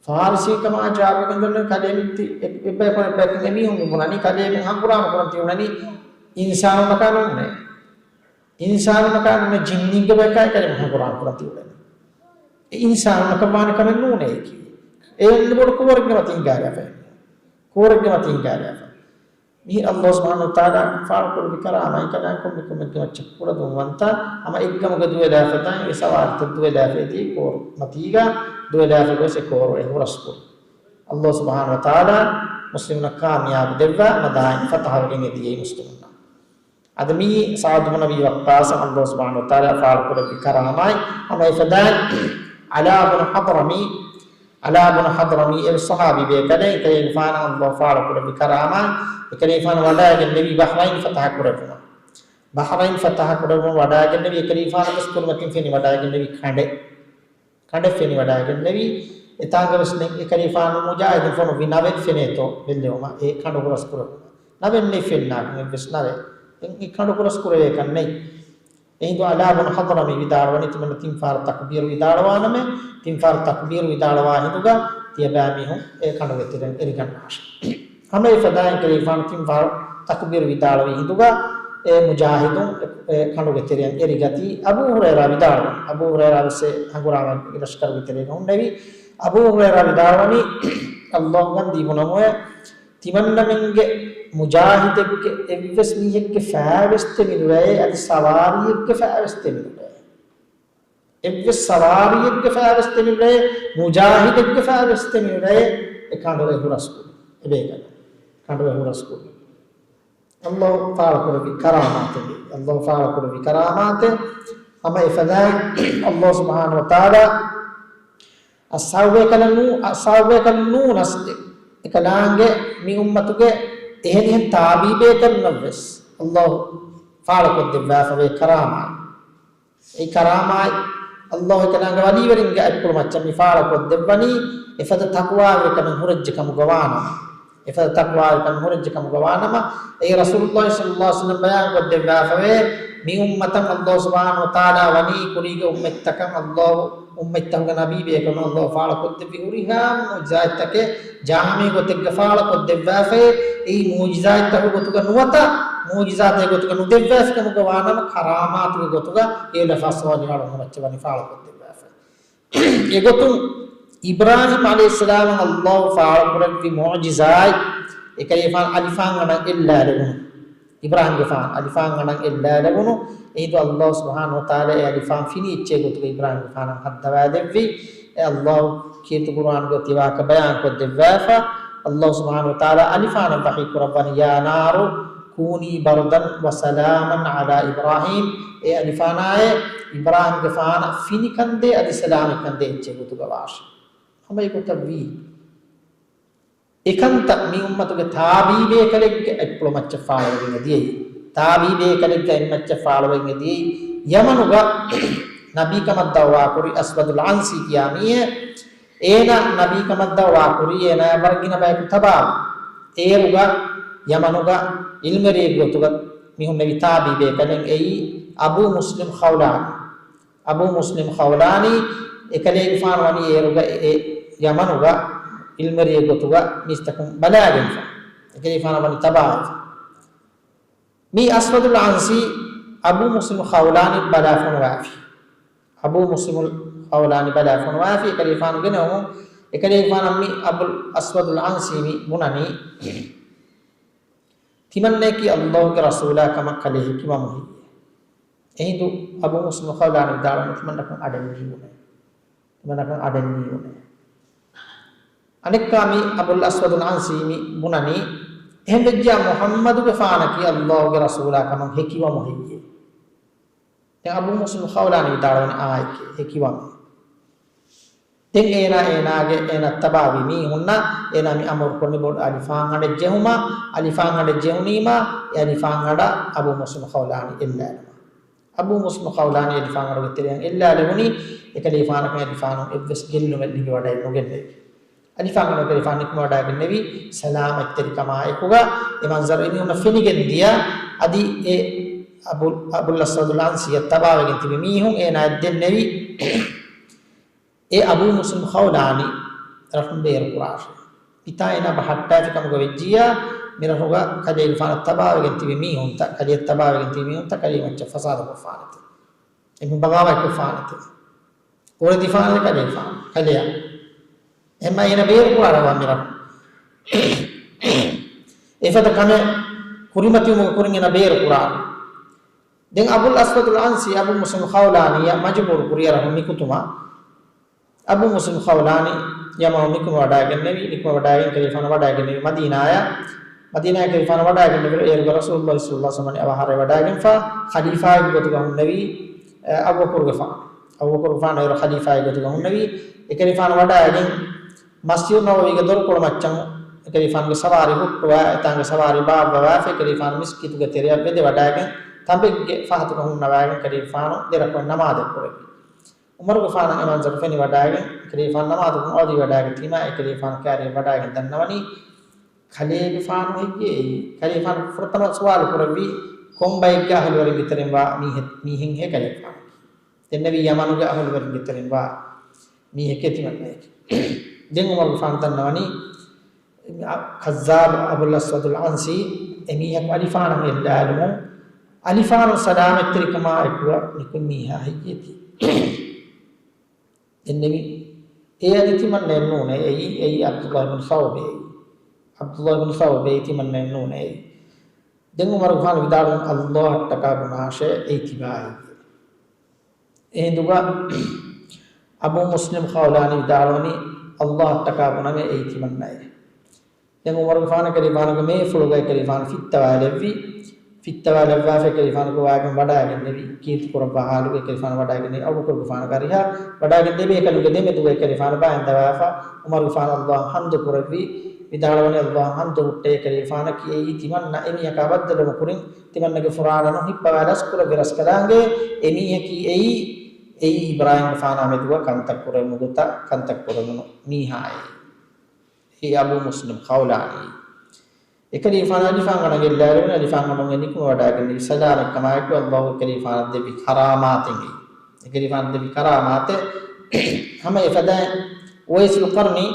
ފާރިސީ ކަމާ ޖަވާބު ދެން ކަލޭމެން ތި-، އެ-، އެއްބަޔަކު އެއްބަޔަކު އެމީހުން ބުނަނީ ކަލޭމެން ހަނގުރާމަ ކުރަން ތި އުޅެނީ އިންސާނުންނަކާ ނޫނޭ. އިންސާނުންނަކާ ނޫނޭ، ޖިންނީންގެ ބަޔަކާ ކަލޭމެން ހަނގުރާމަ ކުރަން ތި އުޅެނީ. އެ އިންސާނުންނަކަށް ވާނެ ކަމެއް ނޫނޭ އެކީ. އެ އެންމެ ބޮޑު ކުށްވަރެއްގެ މަތިން ހިނގާރާފަ. ކުށްވަރެއްގެ މަތިން ހިނގާރާފަ. މި ﷲ ސުބްޙާނަހޫ ވަތަޢާލާ ފާޅުކުރެއްވި ކަރާމާތް ކަލާނގެ ކޮންމެ ކަމެއްގެ މައްޗަށް ކުޑަދުންވަންތަ، ހަމަ އެއްގަމުގަ ދުވެލާފަ ދާން އެ ސަވާރިތައް ދުވެލާފަ އެދި ކޯރު މަތީގަ ދުވެލާފަ ގޮސް އެ ކޯރު އެ ހުރަސްކުރި. ﷲ ސުބްޙާނަހޫ ވަތަޢާލާ މުސްލިމުންނަށް ކާމިޔާބު ދެއްވާ މަދާއިން ފަތަޙަވެގެން އެދިޔައީ މުސްލިމުންނަށް. އަދި މިއީ ސަޢުދު ބުން އަބީ ވައްޤާޞަށް ﷲ ސުބްޙާނަހޫ ވަތަޢާލާ ފާޅުކުރެއްވި ކަރާމާތް. ހަމަ އެފަދައިން ޢަލާ ބުނު ޙަޟްރަމީ، ޢަލާ ބުނު ޙަޟްރަމީ އެ ޞަޙާބީ ބޭކަލެއް، އެކަލޭގެފާނަށް ﷲ ފާޅުކުރެއްވި ކަރާމާތް. އެކަލޭގެފާނު ވަޑައިގެންނެވީ ބަޙްރައިން ފަތަޙަ ކުރެއްވުމަށް. ބަޙްރައިން ފަތަޙަ ކުރެއްވުމަށް ވަޑައިގެންނެވީ، އެކަލޭގެފާނު ވެސް ކުރިމަތިން ފެނިވަޑައިގެންނެވީ ކަނޑެއް. ކަނޑެއް ފެނިވަޑައިގެންނެވި. އެތާނގަ ވެސް ނެތް އެކަލޭފާނު މުޖާހިދުން ފޮނުއްވި ނަވެއް ފެނޭތޯ ބެއްލެވުމަށް އެ ކަނޑު ހުރަސް ކުރެވުމަށް. ނަވެއް ނެތް ފެންނާކަށް އެއްވެސް ނަވެއް. އެ ކަނޑު ހުރަސް ކުރެވޭކަށް ނެތް. އެހިނދު ޢަލާ ބުނު ޙަޟްރަމީ ވިދާޅުވަނީ ތިމަންނަ ތިން ފަހަރު ތަކުބީރު ވިދާޅުވާނަމޭ، ތިން ފަހަރު ތަކުބީރު ވިދާޅުވާ ހިނދުގަ ތިޔަބައިމީހުން އެ ކަނޑުގެ ތެރެއަށް އެރިގަންނާށޭ. ހަމަ އެފަދައިން އެކަލޭގެފާނު ތިން ފަހަރު ތަކުބީރު ވިދާޅުވި ހިނދުގަ އެ މުޖާހިދުން އެ ކަނޑުގެ ތެރެއަށް އެރިގަތީ. އަބޫ ހުރައިރާ ވިދާޅުވަނީ، އަބޫ ހުރައިރާ ވެސް އެ ހަނގުރާމަ ލަޝްކަރުގެ ތެރޭގަ ހުންނެވި. އަބޫ ހުރައިރާ ވިދާޅުވަނީ، ﷲ ގަންދީ ބުނަމުއޭ، ތިމަންނަމެންގެ މުޖާހިދެއްގެ އެއްވެސް މީހެއްގެ ފައިވެސް ތެމިނުލައޭ، އަދި ސަވާރީއެއްގެ ފައިވެސް ތެމިނުލައޭ. އެއްވެސް ސަވާރީއެއްގެ ފައިވެސް ތެމިނުލައޭ، މުޖާހިދެއްގެ ފައިވެސް ތެމިނުލައޭ، އެ ކަނޑު އެ ހުރަސްކުރި. އެބޭކަލުން ކަނޑު އެ ހުރަސްކުރި. ﷲ ފާޅުކުރެއްވި ކަރާމާތެއް. ﷲ ފާޅުކުރެއްވި ކަރާމާތެއް. ހަމަ އެފަދައިން ﷲ ސުބްޙާނަހޫ ވަތަޢާލާ އަޞްޙާބުބޭކަލަށް ނޫ-، އަޞްޙާބުބޭކަލަށް ނޫނަސް އެ-، އެކަލާނގެ މި އުއްމަތުގެ އެހެނިހެން ތާބީބޭކަލުންނަށްވެސް ﷲ ފާޅުކޮށްދެއްވާފަވޭ ކަރާމާތް. އެ ކަރާމާތް ﷲ އެކަލާނގެ ވަލީވެރިންގެ އަތްޕުޅު މައްޗަށް މި ފާޅުކޮށްދެއްވަނީ، އެފަދަ ތަޤްވާވެރިކަމެއް ހުރެއްޖެ ކަމުގަ ވާނަމަ. އެފަދަ ތަޤްވާވެރިކަމެއް ހުރެއްޖެ ކަމުގަ ވާނަމަ، އެއީ ރަސޫލުﷲ ޞައްލަﷲ ޢަލައިހި ވަސައްލަމް ބަޔާންކޮށްދެއްވާފަވޭ، މި އުއްމަތަށް ﷲ ސުބްޙާނަހޫ ވަތަޢާލާ ވަނީ ކުރީގެ އުއްމަތްތަކަށް ﷲ، އުއްމަތްތަކުގެ ނަބީ ބޭކަލުން ﷲ ފާޅުކޮށްދެއްވި ހުރިހާ މުޢުޖިޒާތްތަކެއް، ޖާމިޢު ގޮތެއްގަ ފާޅުކޮށްދެއްވާފައި، އެއީ މުޢުޖިޒާތްތަކުގެ ގޮތުގަ ނުވަތަ، މުޢުޖިޒާތެއް ގޮތުގަ ނުދެއްވާފި ކަމުގަ ވާނަމަ، ކަރާމާތުގެ ގޮތުގަ އެއުލާ ފަސްވަނީ އަޅުގަނޑު މައްޗަށް ވަނީ ފާޅުކޮށްދެއްވާފައި. އެގޮތުން އިބްރާހީމް ޢަލައިހިއްސަލާމަށް ﷲ ފާޅުކުރެއްވި މުޢުޖިޒާތް، އެކަލޭގެފާނު އަލިފާން އަޑަށް އެއްލާލެވުނު. އިބްރާހީމްގެފާނު އަލިފާން އަޑަށް އެއްލާލެވުނު. އެހިނދު ﷲ ސުބްޙާނަހޫ ވަތަޢާލާ އެ އަލިފާން ފިނި އެއްޗެއް ގޮތުގަ އިބްރާހީމްގެފާނަށް ހައްދަވާދެއްވި. އެ ﷲ ކީރިތި ޤުރުއާނުގަ ތިބާކަށް ބަޔާންކޮށްދެއްވާފަ، ﷲ ސުބްޙާނަހޫ ވަތަޢާލާ އަލިފާނަށް ވަޙީ ކުރައްވަނީ، يا نار كوني بردا وسلاما على إبراهيم، އޭ އަލިފާނާއޭ، އިބްރާހީމްގެފާނަށް ފިނިކަންދޭ އަދި ސަލާމަތްކަންދޭ އެއްޗެއް ގޮތުގަ ވާށޭ. ހަމަ އެގޮތަށް ވީ. އެކަންތައް މި އުއްމަތުގެ ތާބީބޭކަލެއްގެ އަތްޕުޅު މައްޗަށް ފާޅުވެގެން އެދިޔައީ. ތާބީބޭކަލެއްގެ އެއްމައްޗަށް ފާޅުވެގެން އެދިޔައީ. ޔަމަނުގަ ނަބީކަމަށް ދަޢުވާކުރި އަސްވަދުލް ޢަންސީ ކިޔާ މީހެއް. އޭނާ ނަބީކަމަށް ދަޢުވާ ކުރީ، އޭނާޔާ ވަރަށް ގިނަ ބަޔަކު ތަބާވާ. އޭރުގަ ޔަމަނުގަ ޢިލްމުވެރިއެއްގެ ގޮތުގަ މި ހުންނެވި ތާބީ ބޭކަލެއް އެއީ އަބޫ މުސްލިމް ޚައުލާނީ. އަބޫ މުސްލިމް ޚައުލާނީ އެކަލޭގެފާނު ވަނީ އޭރުގަ އެ، އެ ޔަމަނުގަ ޢިލްމުވެރިއެއްގެ ގޮތުގަ މީސްތަކުން ބަލާގެންފަ. އެކަލޭގެފާނު ވަނީ ތަބާވެފަ. މީ އަސްވަދުލް އަންސީ އަބޫ މުސްލިމް ޚައުލާނީ ބަލާ ފޮނުވާފި. އަބޫ މުސްލިމް ޚައުލާނީ ބަލާ ފޮނުވާފި، އެކަލޭގެފާނު ގެނައުމުން، އެކަލޭގެފާނަށް މި އަބުލް އަސްވަދުލް އަންސީ މި ބުނަނީ، ތިމަންނަޔަކީ ﷲ ގެ ރަސޫލާ ކަމަށް ކަލޭ ހެކިވަމު ހެއްޔޭ؟ އެހިނދު އަބޫ މުސްލިމް ޚައުލާނީ ވިދާޅުވަނީ، ތިމަންނަކަށް އަޑެއް ނީވުނޭ. ތިމަންނަކަށް އަޑެއް ނީވުނޭ. އަނެއްކާ މި އަބުލް އަސްވަދުލް އަންސީ މި ބުނަނީ، އެހެން ވެއްޖެޔާ މުޙައްމަދުގެފާނަކީ ﷲ ގެ ރަސޫލާ ކަމަށް ހެކިވަމު ހެއްޔޭ؟ ދެން އަބޫ މުސްލިމް ޚައުލާނީ ވިދާޅުވަނީ، އާނ އެކޭ، ހެކިވަމޭ. ދެން އޭނާ، އޭނާގެ، އޭނާ ތަބާވި މީހުންނަށް އޭނާ މި އަމުރު ކުރަނީ ބޮޑު އަލިފާން އަޑެއް ޖެހުމަށް. އަލިފާން އަޑެއް ޖެހުނީމާ، އެ އަލިފާން އަޑަށް އަބޫ މުސްލިމް ޚައުލާނީ އެއްލާލުމަށް. އަބޫ މުސްލިމް ޚައުލާނީ އަލިފާން އަޑުގެ ތެރެއަށް އެއްލާލެވުނީ، އެކަލޭގެފާނަކަށް އަލިފާނުން އެއްވެސް ގެއްލުމެއް ލިބިވަޑައެއް ނުގެންނެވި. އަލިފާން އަޑު އެކަލޭގެފާނު ނިކުމެވަޑައިގެންނެވި، ސަލާމަތްތެރިކަމާ އެކުގަ. އެ މަންޒަރު އެމީހުންނަށް ފެނިގެން ދިޔަ. އަދި އެ އަބު، އަބުލް އަސްވަދުލް އަންސީއަށް ތަބާވެގެން ތިބި މީހުން އޭނާއަށް ދެންނެވި، އެ އަބޫ މުސްލިމް ޚައުލާނީ ރަށުން ބޭރު ކުރާށޭ. މިތާ އޭނާ ބަހައްޓާފި ކަމުގަ ވެއްޖިއްޔާ، މި ރަށުގަ ކަލޭގެފާނަށް ތަބާވެގެން ތިބި މީހުންތައް، ކަލެއަށް ތަބާވެގެން ތިބި މީހުންތައް ކަލޭ މައްޗަށް ފަސާދަ ކޮށްފާނެތެ. އެމީހުން ބަޣާވާތް ކޮށްފާނެތެ. ކުރެދިފާނެ ކަލޭގެފާނު، ކަލެއަށް. އެހެންމަ އޭނާ ބޭރު ކުރާށޭ ވާ މި ރަށުން. އެފަދަ ކަމެއް ކުރިމަތިވުމުގެ ކުރިން އޭނާ ބޭރު ކުރާށޭ. ދެން އަބުލް އަސްވަދުލް އަންސީ އަބޫ މުސްލިމް ޚައުލާނީއަށް މަޖުބޫރު ކުރިއަށް ރަށުން ނިކުތުމަށް. އަބޫ މުސްލިމް ޚައުލާނީ ޔަމަނުން ނިކުމެވަޑައިގެންނެވި، ނިކުމެވަޑައިގެން އެކަލޭގެފާނު ވަޑައިގެންނެވި މަދީނާއަށް. މަދީނާއަށް އެކަލޭގެފާނު ވަޑައިގެންނެވި، އޭރުގަ ރަސޫލުﷲ ޞައްލަﷲ ޢަލައިހި ވަސައްލަމަ އަވަހާރަވެވަޑައިގެންފަ، ޚަލީފާއެއްގެ ގޮތުގަ ހުންނެވީ، އަ، އަބޫބަކުރުގެފާނު. އަބޫބަކުރުގެފާނު އޭރު ޚަލީފާއެއްގެ ގޮތުގަ ހުންނެވީ، އެކަލޭގެފާނު ވަޑައިގެން މަސްޖިދު ނަބަވީގެ ދޮރުކޮޅު މައްޗަށް އެކަލޭގެފާނުގެ ސަވާރީ ހުއްޓުވާ، އެތާނގެ ސަވާރީ ބާއްވަވާފަ، އެކަލޭގެފާނު މިސްކިތުގެ ތެރެއަށް ވެދެވަޑައިގެން ތަނބެއްގެ ފަހަތުގަ ހުންނަވައިގެން އެކަލޭގެފާނު ދެރަކުޢަތް ނަމާދެއް ކުރެއްވި. ޢުމަރުގެފާނަށް އެ މަންޒަރު ފެނިވަޑައިގެން، އެކަލޭގެފާނު ނަމާދުކުން އައުދިވަޑައިގަތީމާ، އެކަލޭގެފާނު ކާރިއަށް ވަޑައިގެން ދަންނަވަނީ، ކަލޭގެފާނު ހެއްޔޭ އެއީ؟ ކަލޭގެފާނު ފުރަތަމަ ސުވާލު ކުރެއްވީ، ކޮން ބައެއްގެ އަހުލުވެރިންގެ ތެރެއިން ވާ މީހެއް، މީހެއްހޭ ކަލޭގެފާނަކީ؟ ދެންނެވީ ޔަމަނުގެ އަހުލުވެރިންގެ ތެރެއިން ވާ މީހެކޭ ތިމަންނަޔަކީ. ދެން ޢުމަރުގެފާނު ދަންނަވަނީ، ކައްޒާބު އަބުލް އަސްވަދުލް އަންސީ އެމީހަކު އަލިފާނަށް އެއްލާލުމުން، އަލިފާނު ސަލާމަތްތެރިކަމާ އެކުގަ ނިކުތް މީހާ ހެއްޔޭތީ؟ ދެންނެވި، އޭ އަދި ތިމަންނައެއް ނޫނޭ އެއީ، އެއީ ޢަބްދުﷲ ބިން ޘައުބޭ. ޢަބްދުﷲ ބިން ޘައުބޭ ތިމަންނައެއް ނޫނޭ އެއީ. ދެން ޢުމަރުގެފާނު ވިދާޅުވި، ﷲ އަށްޓަކާ ބުނާށޭ އެއީ ތިބާ ހެއްޔޭ؟ އެހިނދުގަ އަބޫ މުސްލިމް ޚައުލާނީ ވިދާޅުވަނީ، ﷲ އަށްޓަކާ ބުނަމޭ އެއީ ތިމަންނައޭ. ދެން ޢުމަރުގެފާނަށް އެކަލޭގެފާނުގެ މޭފުޅުގައި އެކަލޭގެފާނު ފިއްތަވާލެއްވި. ފިއްތަވާލައްވާފަ އެކަލޭގެފާނު ގޮވާގެން ވަޑައިގެންނެވި. ކީރިތި ކުރައްވާ ޙާލުގައި އެކަލޭގެފާނު ވަޑައިގެންނެވި އަބޫބަކުރުގެފާނުގެ އަރިހަށް. ވަޑައިގެން ދެބޭކަލުންގެ ދެމެދުގައި އެކަލޭގެފާނު ބައިން ދަވާފަ، ޢުމަރުގެފާނު ﷲ އަށް ޙަމްދު ކުރެއްވި. ވިދާޅުވަނީ، ﷲ އަށް ޙަމްދު ހުއްޓޭ އެކަލޭގެފާނަކީ އެއީ ތިމަންނަ އެމީހަކާ ބައްދަލުވުމުގެ ކުރިން ތިމަންނަގެ ފުރާނަ ނުހިއްޕަވާ ރަސްކުރެއްވި ރަސްކަލާނގެ އެމީހަކީ އެއީ، އެއީ އިބްރާހީމްގެފާނާ މެދުގަ ކަންތައް ކުރެވުމުގެ ތަ، ކަންތައް ކުރެވުނު މީހާއޭ. އެ އަބޫ މުސްލިމް ޚައުލާނީ. އެކަލޭގެފާނު އަލިފާން އަޑަށް ގެއްލާލެވުނު، އަލިފާން އަޑުން އެ ނިކުމެވަޑައިގެންނެވި ސަލާމަތްކަމާއެކު ﷲ އެކަލޭގެފާނަށް ދެއްވި ކަރާމާތެއް އެއީ. އެކަލޭގެފާނަށް ދެއްވި ކަރާމާތެއް ހަމަ އެފަދައިން އުވައިސުލް ޤަރްނީ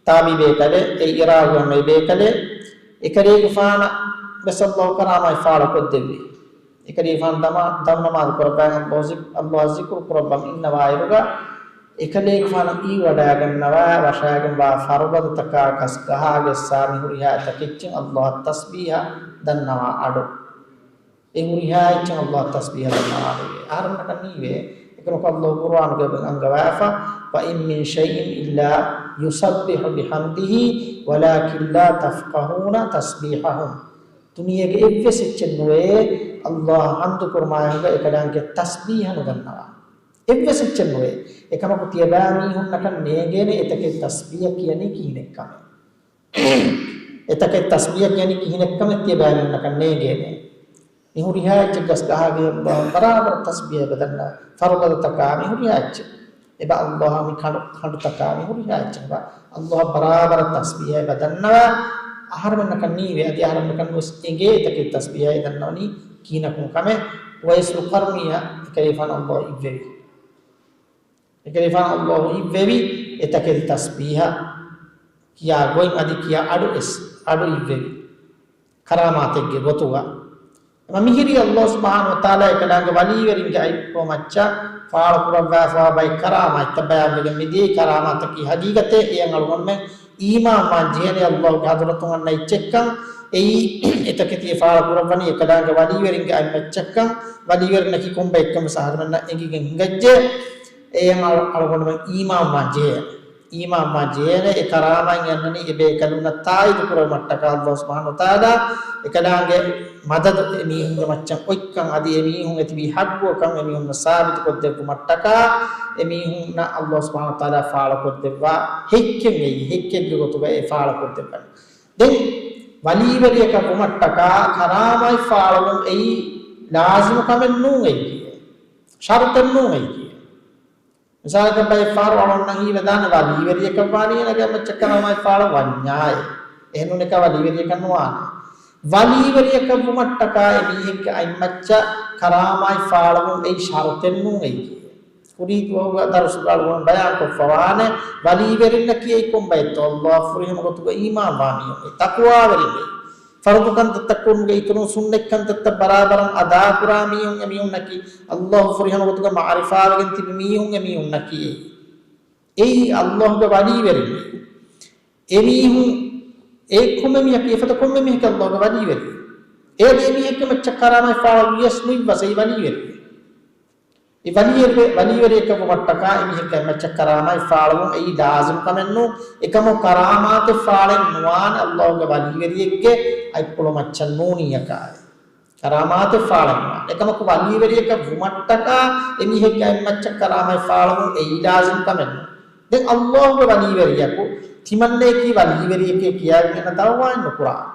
ތާބީ ބޭކަލެއް، އެ ޢިރާޤުގަ އޮންނަ ބޭކަލެއް، އެކަލޭގެފާނަށް ވެސް ﷲ ކަރާމާތް ފާޅުކޮށްދެއްވި. އެކަލޭގެފާނު ދަމާ، ދަމު ނަމާދު ކުރައްވާ، ﷲ ޒި، ﷲ އަށް ޒިކުރު ކުރައްވަން އިންނަވާއިރުގަ، އެކަލޭގެފާނު އިވިވަޑައިގަންނަވާ ވަށާގެންވާ ފަރުބަދަތަކާ ގަސްގަހާގެއްސާ މި ހުރިހާ ތަކެއްޗިން ﷲ އަށް ތަސްބީޙަ ދަންނަވާ އަޑު. އެ ހުރިހާ އެއްޗެއް ﷲ އަށް ތަސްބީޙަ ދަންނަވާނެވެ. އަހަރެންނަކަށް ނީވޭ. އެކަމަކު ﷲ ޤުރުއާނުގައި އަންގަވާފަ، وَإِن مِّن شَيْءٍ إِلَّا يُسَبِّحُ بِحَمْدِهِ وَلَٰكِن لَّا تَفْقَهُونَ تَسْبِيحَهُمْ. ދުނިޔޭގެ އެއްވެސް އެއްޗެއް ނުވޭ، ﷲ އަށް ޙަމްދު ކުރުމާއި އެކަލާނގެ ތަސްބީޙަ ނުދަންނަވާ. އެއްވެސް އެއްޗެއް ނުވޭ. އެކަމަކު ތިޔަބައިމީހުންނަކަށް ނޭނގޭނެ އެތަކެއް ތަސްބީޙަ ކިޔަނީ ކިހިނެއްކަމެއް. އެތަކެއް ތަސްބީޙަ ކިޔަނީ ކިހިނެއްކަމެއް ތިޔަބައިމީހުންނަކަށް ނޭނގޭނެ. މި ހުރިހާ އެއްޗެއް ގަސްގަހާގެ ބަރާބަރަށް ތަސްބީޙަ އެބަދަންނަ ފަރުބަދަތަކާ މި ހުރިހާ އެއްޗެއް. އެބަ ﷲ މި ކަނޑު، ކަނޑުތަކާ މި ހުރިހާ އެއްޗެއް ބަ ﷲ ބަރާބަރަށް ތަސްބީހައި ބަ ދަންނަވާ. އަހަރުމެންނަކަށް ނީވޭ، އަދި އަހަރުމެންނަކަށް ވެސް އެނގޭ އެތަކެއް ތަސްބީހައި ދަންނަވަނީ ކިހިނަކުން ކަމެއް. އުވައިސުލް ޤަރުނީއަށް އެކަލޭފާނު ﷲ އިއްވެވި. އެކަލޭފާނު ﷲ އިއްވެވި އެތަކެތި ތަސްބީހަ ކިޔާ ގޮތް އަދި ކިޔާ އަޑު އެސް، އަޑު އިއްވެވި. ކަރާމާތެއްގެ ގޮތުގަ. އެމަ މިހިރީ ﷲ ސުބްޙާނަހޫ ވަތަޢާލާ އެކަލާނގެ ވަލީވެރިންގެ އަތްޕުޅު މައްޗަށް ފާޅުކުރައްވާފަވާ ބައެއް ކަރާމާތްތައް ބަޔާންވެގެން މިދިޔައީ. ކަރާމާތަކީ ޙަޤީޤަތޭ އެޔަށް އަޅުގަނޑުމެން އީމާންވާން ޖެހޭނެ ﷲގެ ޙަޟްރަތުން އަންނަ އެއްޗެއްކަން. އެއީ އެތަކެތި ފާޅުކުރައްވަނީ އެކަލާނގެ ވަލީވެރިންގެ އަތް މައްޗަށްކަން. ވަލީވެރިންނަކީ ކޮންބައެއްކަން ވެސް އަހަރުމެންނަށް އެނގިގެން ހިނގައްޖެ. އެޔަށް އަޅު، އަޅުގަނޑުމެން އީމާންވާން ޖެހޭނެ. އީމާންވާން ޖެހޭނެ އެ ކަރާމާތް އަންނަނީ އެބޭކަލުންނަށް ތާއީދު ކުރެވުމަށްޓަކާ ﷲ ސުބްޙާނަހޫ ވަތަޢާލާ އެކަލާނގެ މަދަދު އެމީހުންގެ މައްޗަށް އޮތްކަން އަދި އެމީހުން އެތިބީ ޙައްޤުވެކަން އެމީހުންނަށް ސާބިތުކޮށްދެއްވުމަށްޓަކާ އެމީހުންނަށް ﷲ ސުބްޙާނަހޫ ވަތަޢާލާ ފާޅުކޮށްދެއްވާ ހެއްކެއް އެއީ، ހެއްކެއްގެ ގޮތުގައި އެ ފާޅުކޮށްދެއްވަނީ. ދެން ވަލީވެރިޔަކަށް ވުމަށްޓަކާ ކަރާމާތް ފާޅުވުން އެއީ ލާޒިމު ކަމެއް ނޫން އެއީ. ޝަރުޠެއް ނޫން އެއީ. މިސާލަކަށް ބައެއް ފަހަރު އަޅުގަނޑަށް ހީވެދާނެ ވަލީވެރިޔަކަށް ވާނީ އޭނަގެ މައްޗަށް ކަރާމާތް ފާޅު ވަންޏާއޭ. އެހެންނޫން އެކަ ވަލީވެރިޔަކަށް ނުވާނެ. ވަލީވެރިޔަކަށް ވުމަށްޓަކާ އެމީހެއްގެ އަތްމައްޗަށް ކަރާމާތް ފާޅުވުން އެއީ ޝަރުޠެއް ނޫން އެއީ. ކުރީ ދުވަހުގަ ދަރުސުގަ އަޅުގަނޑު ބަޔާންކޮށްފަވާނެ، ވަލީވެރިންނަކީ އެއީ ކޮންބައެއްތޯ؟ ﷲ ފުރިހަމަ ގޮތުގަ އީމާންވާ މީހުން، ތަޤްވާވެރިން. ފަރުޟު ކަންތައްތައް ކުރުމުގެ އިތުރުން ސުންނަތް ކަންތައްތައް ބަރާބަރަށް އަދާކުރާ މީހުން އެމީހުންނަކީ، ﷲ ފުރިހަމަ ގޮތުގަ މަޢުރިފާވެގެން ތިބި މީހުން އެމީހުންނަކީ. އެއީ ﷲގެ ވަލީވެރިން. އެމީހުން އެ ކޮންމެ މީހަކީ، އެފަދަ ކޮންމެ މީހަކީ ﷲގެ ވަލީވެރި. އޭ ދެ މީހެއްގެ މައްޗަށް ކަރާމާތް ފާޅުވިޔަސް ނުއިއްވަސް އެއީ ވަލީވެރި. އެ ވަލީވެރި، ވަލީވެރިޔަކަށް ވުމަށްޓަކާ އެމީހެއްގެ މައްޗަށް ކަރާމާތް ފާޅުވުން އެއީ ލާޒިމު ކަމެއް ނޫން. އެކަމު ކަރާމާތެއް ފާޅެއް ނުވާނެ ﷲގެ ވަލީވެރިއެއްގެ އަތްޕުޅު މައްޗަށް ނޫނީއަކާއި. ކަރާމާތެއް ފާޅެއް ނުވާނެ. އެކަމަކު ވަލީވެރިޔަކަށް ވުމަށްޓަކާ އެމީހެއްގެ އަތްމައްޗަށް ކަރާމާތް ފާޅުވުން އެއީ ލާޒިމު ކަމެއް ނޫން. ދެން ﷲގެ ވަލީވެރިޔަކު ތިމަންނައަކީ ވަލީވެރިއެކޭ ކިޔާގެން އޭނަ ދަޢުވާއެއް ނުކުރާނެ.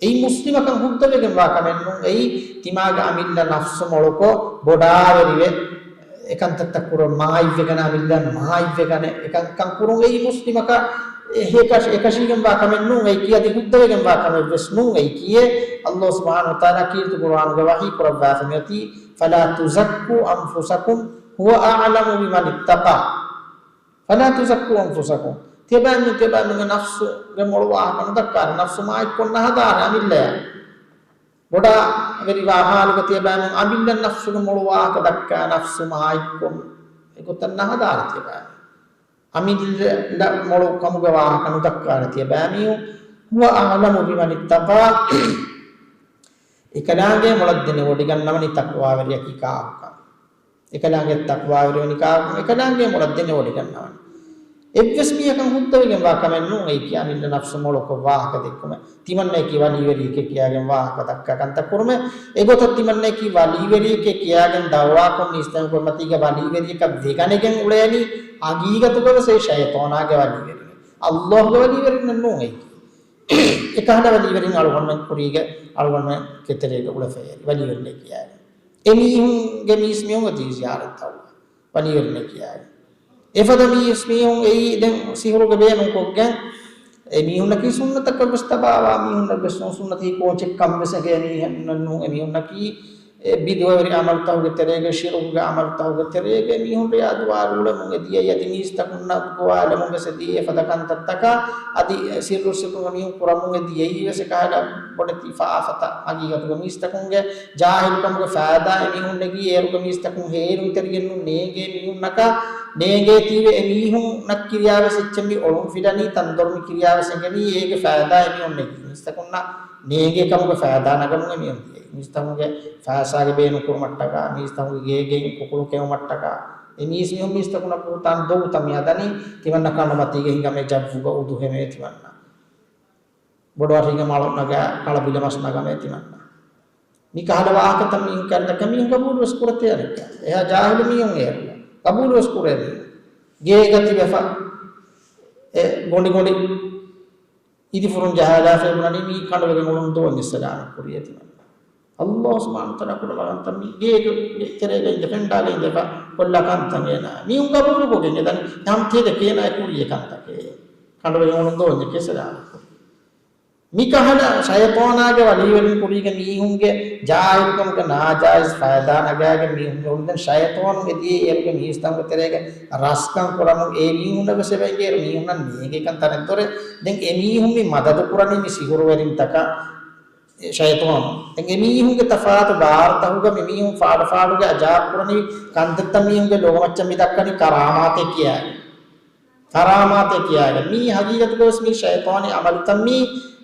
އެއީ މުސްލިމަކަން ހުއްދަވެގެންވާ ކަމެއް ނޫން. އެއީ ތިމާގެ އަމިއްލަ ނަފްސު މޮޅުކޮށް، ބޮޑާވެރިވެ، އެކަންތައްތައް ކުރަން މާތްވެގަނެ، އަމިއްލަ މާތްވެގަނެ، އެކަންކަން ކުރުން. އެއީ މުސްލިމަކަށް އެ-، އެކަށީގެންވާ ކަމެއް ނޫން. އެއީ އަދި ހުއްދަވެގެންވާ ކަމެއް ވެސް ނޫން. އެއީ ﷲ ސުބްޙާނަހޫ ވަތަޢާލާ ކީރިތި ޤުރުއާނުގަ ވަޙީ ކުރައްވާފަ މިއޮތީ، "فلا تزكوا أنفسكم هو أعلم بمن اتقى." "فلا تزكوا أنفسكم." ތިޔަބައިމީހުން ތިޔަބައިމީހުންގެ ނަފްސުގެ މޮޅު ވާހަކަ ނުދައްކާރެ، ނަފްސު މާތްކޮށް ނަހަދާރެ އަމިއްލަޔަށް. ބޮޑާވެރިވާ ހާލުގަ ތިޔަބައިމީހުން އަމިއްލަ ނަފްސުގެ މޮޅު ވާހަކަ ދައްކާ، ނަފްސު މާތްކޮށް އެގޮތަށް ނަހަދާރެ ތިޔަބައިމީހުން. އަމިއްލަ މޮޅު ކަމުގެ ވާހަކަ ނުދައްކާރެ ތިޔަބައިމީހުން. "هو أعلم بمن اتقى." އެކަލާނގެ މޮޅަށް ދެނެވޮޑިގަންނަވަނީ ތަޤްވާވެރިޔަކީ ކާކުކަން. އެކަލާނގެ ތަޤްވާވެރިވަނީ ކާކު، އެކަލާނގެ މޮޅަށް ދެނެވޮޑިގަންނަވަނީ. އެއްވެސް މީހަކަށް ހުއްދަވެގެންވާ ކަމެއް ނޫން އެއީކީ އަމިއްލަ ނަފްސު މޮޅުކޮށް ވާހަކަ ދެއްކުމެއް. ތިމަންނައަކީ ވަލީވެރިއެކޭ ކިޔާގެން ވާހަކަ ދައްކާ ކަންތައް ކުރުމެއް. އެގޮތަށް ތިމަންނައަކީ ވަލީވެރިއެކޭ ކިޔާގެން ދަޢުވާކޮށް މީސްތަކުން ކުރިމަތީގަ ވަލީވެރިއަކަށް ވެގަނެގެން އުޅޭނީ ހަގީގަތުގަވެސް އެ ޝައިޠާނާގެ ވަލީވެރިން. ﷲގެ ވަލީވެރިންނެއް ނޫން އެއީކީ. އެކަހަލަ ވަލީވެރިން އަޅުގަނޑުމެން ކުރީގެ އަޅުގަނޑުމެންގެ ތެރޭގަ އުޅެފައި ވަލީވެރިންނޭ ކިޔާގެން. އެމީހުންގެ މީސްމީހުން އޮތީ ޒިޔާރަތްތައް ވަނީ ވަލީވެރިންނޭ ކިޔާގެން. އެފަދަ މީސްމީހުން އެއީ ދެން ސިހުރުގެ ބޭނުންކޮށްގެން، އެ މީހުންނަކީ ސުންނަތަކަށް ވެސް ތަބާވާ މީހުންނަށް ވެސް ނޫން، ސުންނަތީ ކޯޗެއްކަން ވެސް އެނގޭ މީހުންނަކީ، އެ ބިދުޢަވެރި ޢަމަލުތަކުގެ ތެރޭގަ، ޝިރުކުގެ ޢަމަލުތަކުގެ ތެރޭގަ މީހުން ރިޔާދުވާ ރޫޅެމުން އެ ދިޔައީ، އަދި މީސްތަކުންނަށް ގޮވާލެމުން ވެސް އެ ދިޔައީ އެފަދަ ކަންތައްތަކާ، އަދި ސިއްރު ސިއްރުގަ މީހުން ކުރަމުން އެ ދިޔައީ ވެސް އެކަހަލަ ބޮޑެތި ފާފަތައް ހަގީގަތުގަ މީސްތަކުންގެ ޖާހިލުކަމުގެ ފައިދާ އެމީހުން ނެގީ، އޭރުގެ މީސްތަކުން ހޭލުންތެރިގެންނު ނޭނގޭ މީހުންނަކަށް ނޭނގޭތީވެ އެމީހުންނަށް ކިރިޔާވެސް އެއްޗެއް މި އޮޅުން ފިލަނީ، ތަންދޮރު މި ކިރިޔާވެސް އެނގެނީ، އޭގެ ފައިދާ އެމީހުން ނެގީ. މީސްތަކުންނަށް ނޭނގޭ ކަމުގެ ފައިދާ ނަގަމުން އެމީހުން ދިޔައީ. މީސްތަކުންގެ ފައިސާގެ ބޭނުން ކުރުމަށްޓަކާ، މީސްތަކުންގެ ގޭގެއިން ކުކުޅު ކެއުމަށްޓަކާ، އެ މީސްމީހުން މީސްތަކުންނަށް ފުރަތަމަ ދޮގުތައް މި ހަދަނީ، ތިމަންނަ ކަނޑުމަތީގަ ހިނގަމޭ ޖައްވުގަ އުދުހެމޭ ތިމަންނަ. ބޮޑު އަރިހިގެ މަޅު ނަގާ ކަޅަ ބިލަމަސް ނަގަމޭ ތިމަންނަ. މި ކަހަލަ ވާހަކަތައް މީހުން ކަންތައް ކަމީހުން ގަބޫލުވެސް ކުރެތޭ އަނެއްކާ. އެހާ ޖާހިލު މީހުން އޭރު ގަބޫލުވެސް ކުރޭ މީހުން. ގޭގަ ތިބެފަ އެ ގޮނޑި ގޮނޑި އިދިފުރުން ޖަހާލާފައި ބުނަނީ މީ ކަނޑުވެގެން އުޅުން ދޯ މިސްއަދާނަ ކުރިޔަ ތިމަންނަ. ﷲ ސުބްޙާނަހޫ ވަތަޢާލާ ކުރައްވާ ކަންތައް މީ ގޭގެ ތެރޭގަ އިނދެ ފެންޑާގަ އިނދެފަ ކޮށްލާ ކަންތައް އޭނާ މީހުން ގަބޫލުކޮށްގެން އެދަނީ. ހަމަ ތިޔަ ދެކޭނާ ކުރި އެ ކަންތަކެއް. ކަނޑުވެ އުޅުން ދޯންޏެކޭ ސަލާމަތް. މިކަހަލަ ޝައިޠާނާގެ ވަލީވެރިން ކުރީގެ މީހުންގެ ޖާހިލުކަމުގެ ނާޖާއިޒް ފައިދާ ނަގާގެން މީހުން އުޅުން ދެން ޝައިޠާނު އެދިޔައީ އޭރުގެ މީސްތަކުގެ ތެރޭގެ ރަސްކަން ކުރަމުން އެ މީހުންނަށް ވެސް އެބަ އެނގޭ އޭރު މީހުންނަށް ނޭނގޭ ކަން ތަނެއް ދޮރެ. ދެން އެ މީހުން މި މަދަދު ކުރަނީ މި ސިހުރުވެރިންތަކަށް. ޝައިޠާނު. ދެން އެމީހުންގެ ތަފާތު ބާރުތަކުގަ މިމީހުން ފާޑު ފާޑުގެ އަޖާބު ކުރަނިވި ކަންތައްތައް މީހުންގެ ލޯމައްޗަށް މި ދައްކަނީ ކަރާމާތެއް ކިޔާގެން. ކަރާމާތެއް ކިޔާގެން. މީ ހަގީގަތުގަވެސް މީ ޝައިޠާނީ ޢަމަލުތައް މީ،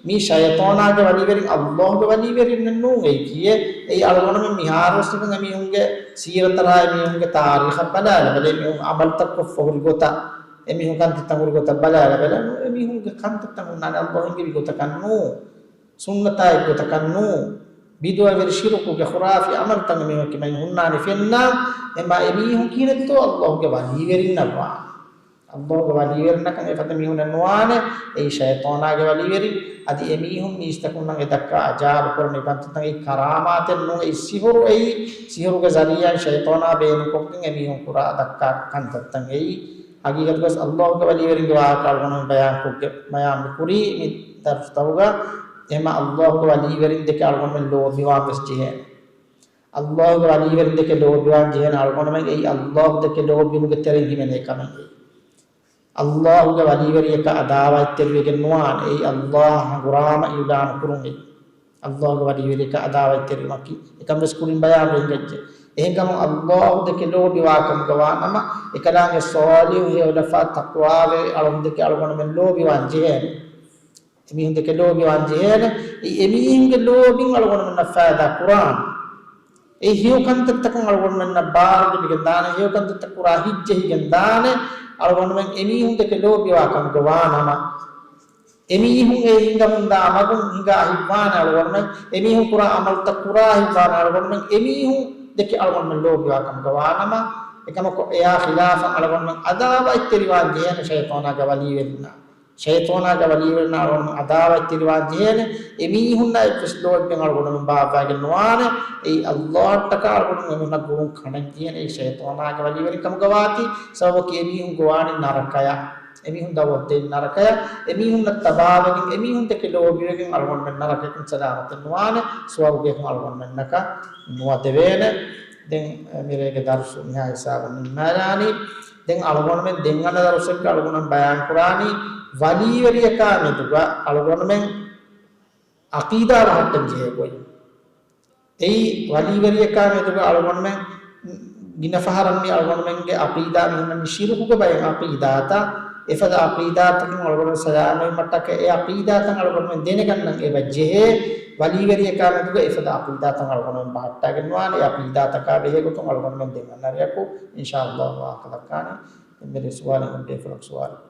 މީ ޝައިޠާނާގެ ވަލީވެރިން ﷲގެ ވަލީވެރިންނެއް ނޫން އެއީ ކިޔޭ. އެއީ އަޅުގަނޑުމެން މިހާރުވެސް ނިކަން އެމީހުންގެ ސީރަތަށް އާ އެމީހުންގެ ތާރީޚަށް ބަލާލަބަލަ އެމީހުން ޢަމަލުތައް ކޮށްފަ ހުރި ގޮތަށް، އެމީހުން ކަންތައްތައް ހުރި ގޮތަށް ބަލާލަބަލަ އެމީހުންގެ ކަންތައްތައް ހުންނާނެ ﷲ އެންގެވި ގޮތަކަށް ނޫން. ސުންނަތާ އެއްގޮތަކަށް ނޫން. ބިދުޢަވެރި ޝިރުކުގެ ޚުރާފީ ޢަމަލުތައް އެމީހުން ކިމެން ހުންނާނެ ފެންނާ، އެމާ އެމީހުން ކިހިނެއްތޯ ﷲގެ ވަލީވެރިންނަށްވާނެ. ﷲގެ ވަލީވެރިންނަކަށް އެފަދަ މީހުނެއް ނުވާނެ. އެއީ ޝައިޠާނާގެ ވަލީވެރިން. އަދި އެމީހުން މީސްތަކުންނަށް އެ ދައްކާ އަޖާބު ކުރަނިވި ކަންތައްތައް އެއީ ކަރާމާތެއް ނޫން. އެއީ ސިހުރު. އެއީ ސިހުރުގެ ޒަރީޢާއިން ޝައިޠާނާ ބޭނުންކޮށްގެން އެމީހުން ކުރާ ދައްކާ ކަންތައްތައް އެއީ. ހަގީގަތުގަސް ﷲގެ ވަލީވެރިންގެ ވާހަކަ އަޅުގަނޑުމެން ބަޔާންކޮށްގެ، ބަޔާން މި ކުރީ މި ދަރުސްތަކުގަ. އެހެމަ ﷲގެ ވަލީވެރިން ދެކެ އަޅުގަނޑުމެން ލޯބިވާން ވެސް ޖެހޭނެ. ﷲގެ ވަލީވެރިން ދެކެ ލޯބިވާން ޖެހޭނެ އަޅުގަނޑުމެން އެއީ ﷲ ދެކެ ލޯބިވުމުގެ ތެރެއިން ހިމެނޭ ކަމެއް އެއީ. ﷲގެ ވަލީވެރިޔަކަށް އަދާވަތްތެރިވެގެން ނުވާނެ. އެއީ ﷲ ހަނގުރާމަ އިޢުލާނު ކުރުން އެއީ. ﷲގެ ވަލީވެރިޔަކަށް އަދާވަތްތެރިވުމަކީ އެކަން ވެސް ކުރިން ބަޔާންވެ ހިނގައްޖެ. އެހެންކަމުން ﷲ ދެކެ ލޯބިވާ ކަމުގަ ވާނަމަ، އެކަލާނގެ ޞާލިޙު ހެޔޮލަފާ ތަޤްވާވެރި އަޅުން ދެކެ އަޅުގަނޑުމެން ލޯބިވާން ޖެހޭނެ. އެމީހުން ދެކެ ލޯބިވާން ޖެހޭނެ. އެ، އެމީހުންގެ ލޯބިން އަޅުގަނޑުމެންނަށް ފައިދާ ކުރާނެ. އެ ހެޔޮ ކަންތައްތަކުން އަޅުގަނޑުމެންނަށް ބާރު ލިބިގެން ދާނެ، ހެޔޮ ކަންތައްތައް ކުރާ ހިތްޖެހިގެން ދާނެ. އަޅުގަނޑުމެން އެމީހުން ދެކެ ލޯބިވާ ކަމުގަ ވާނަމަ، އެމީހުން އެ ހިނގަމުންދާ މަގުން ހިނގާ ހިތްވާނެ އަޅުގަނޑުމެން، އެމީހުން ކުރާ ޢަމަލުތައް ކުރާ ހިތްވާނެ އަޅުގަނޑުމެން، އެމީހުން ދެކެ އަޅުގަނޑުމެން ލޯބިވާ ކަމުގަ ވާނަމަ، އެކަމަކު އެޔާ ޚިލާފަށް އަޅުގަނޑުމެން އަދާވަތްތެރިވާން ޖެހޭނެ ޝައިޠާނާގެ ވަލީވެރިންނާ. ޝައިޠާނާގެ ވަލީވެރިންނާ އަޅުގަނޑުމެން އަދާވަތްތެރިވާން ޖެހޭނެ. އެމީހުންނާ އެއްވެސް ލޯތްބެއް އަޅުގަނޑުމެން ބާއްވައިގެން ނުވާނެ. އެއީ ﷲއަށްޓަކާ އަޅުގަނޑުމެން އެމީހުންނަށް ގުޅުން ކަނޑަން ޖެހޭނެ. އެއީ ޝައިޠާނާގެ ވަލީވެރިން ކަމުގަ ވާތީ، ސަބަބަކީ އެމީހުން ގޮވާނީ ނަރަކަޔަށް. އެމީހުން ދަޢުވަތު ދޭނީ ނަރަކަޔަށް. އެމީހުންނަށް ތަބާވެގެން، އެމީހުން ދެކެ ލޯބިވެގެން އަޅުގަނޑުމެން ނަރަކަޔަކުން ސަލާމަތެއް ނުވާނެ. ސުވަރުގެއަކުން އަޅުގަނޑުމެންނަކަށް ނުވަދެވޭނެ. ދެން މިރޭގެ ދަރުސު މިހާ ހިސާބުން ނިންމާލާނީ. ދެން އަޅުގަނޑުމެން ދެން އަންނަ ދަރުސެއްގަ އަޅުގަނޑުމެން ބަޔާން ކުރާނީ ވަލީވެރިޔަކާ މެދުގަ އަޅުގަނޑުމެން ޢަޤީދާ ރަހައްޓަން ޖެހޭ ގޮތް. އެއީ ވަލީވެރިޔަކާ މެދުގަ އަޅުގަނޑުމެން ގިނަ ފަހަރަށް މި އަޅުގަނޑުމެންގެ ޢަޤީދާ މި ހުންނަނީ ޝިރުކުގެ ބައެއް ޢަޤީދާތައް. އެފަދަ ޢަޤީދާތަކުން އަޅުގަނޑު ސަލާމަތްވުމަށްޓަކައި އެ ޢަޤީދާތައް އަޅުގަނޑުމެން ދެނެގަންނަން އެބަ ޖެހޭ. ވަލީވެރިޔަކާ މެދުގަ އެފަދަ ޢަޤީދާތައް އަޅުގަނޑުމެން ބަހައްޓާގެން ނުވާނެ. އެ ޢަޤީދާތަކާ ބެހޭގޮތުން އަޅުގަނޑުމެން ދެން އަންނަ ރެއަކު އިންޝާﷲ ވާހަކަ ދައްކާނެ. އެންމެރޭ ސުވާލެއް އޮތް ބޭފުޅަކު ސުވާލެއް.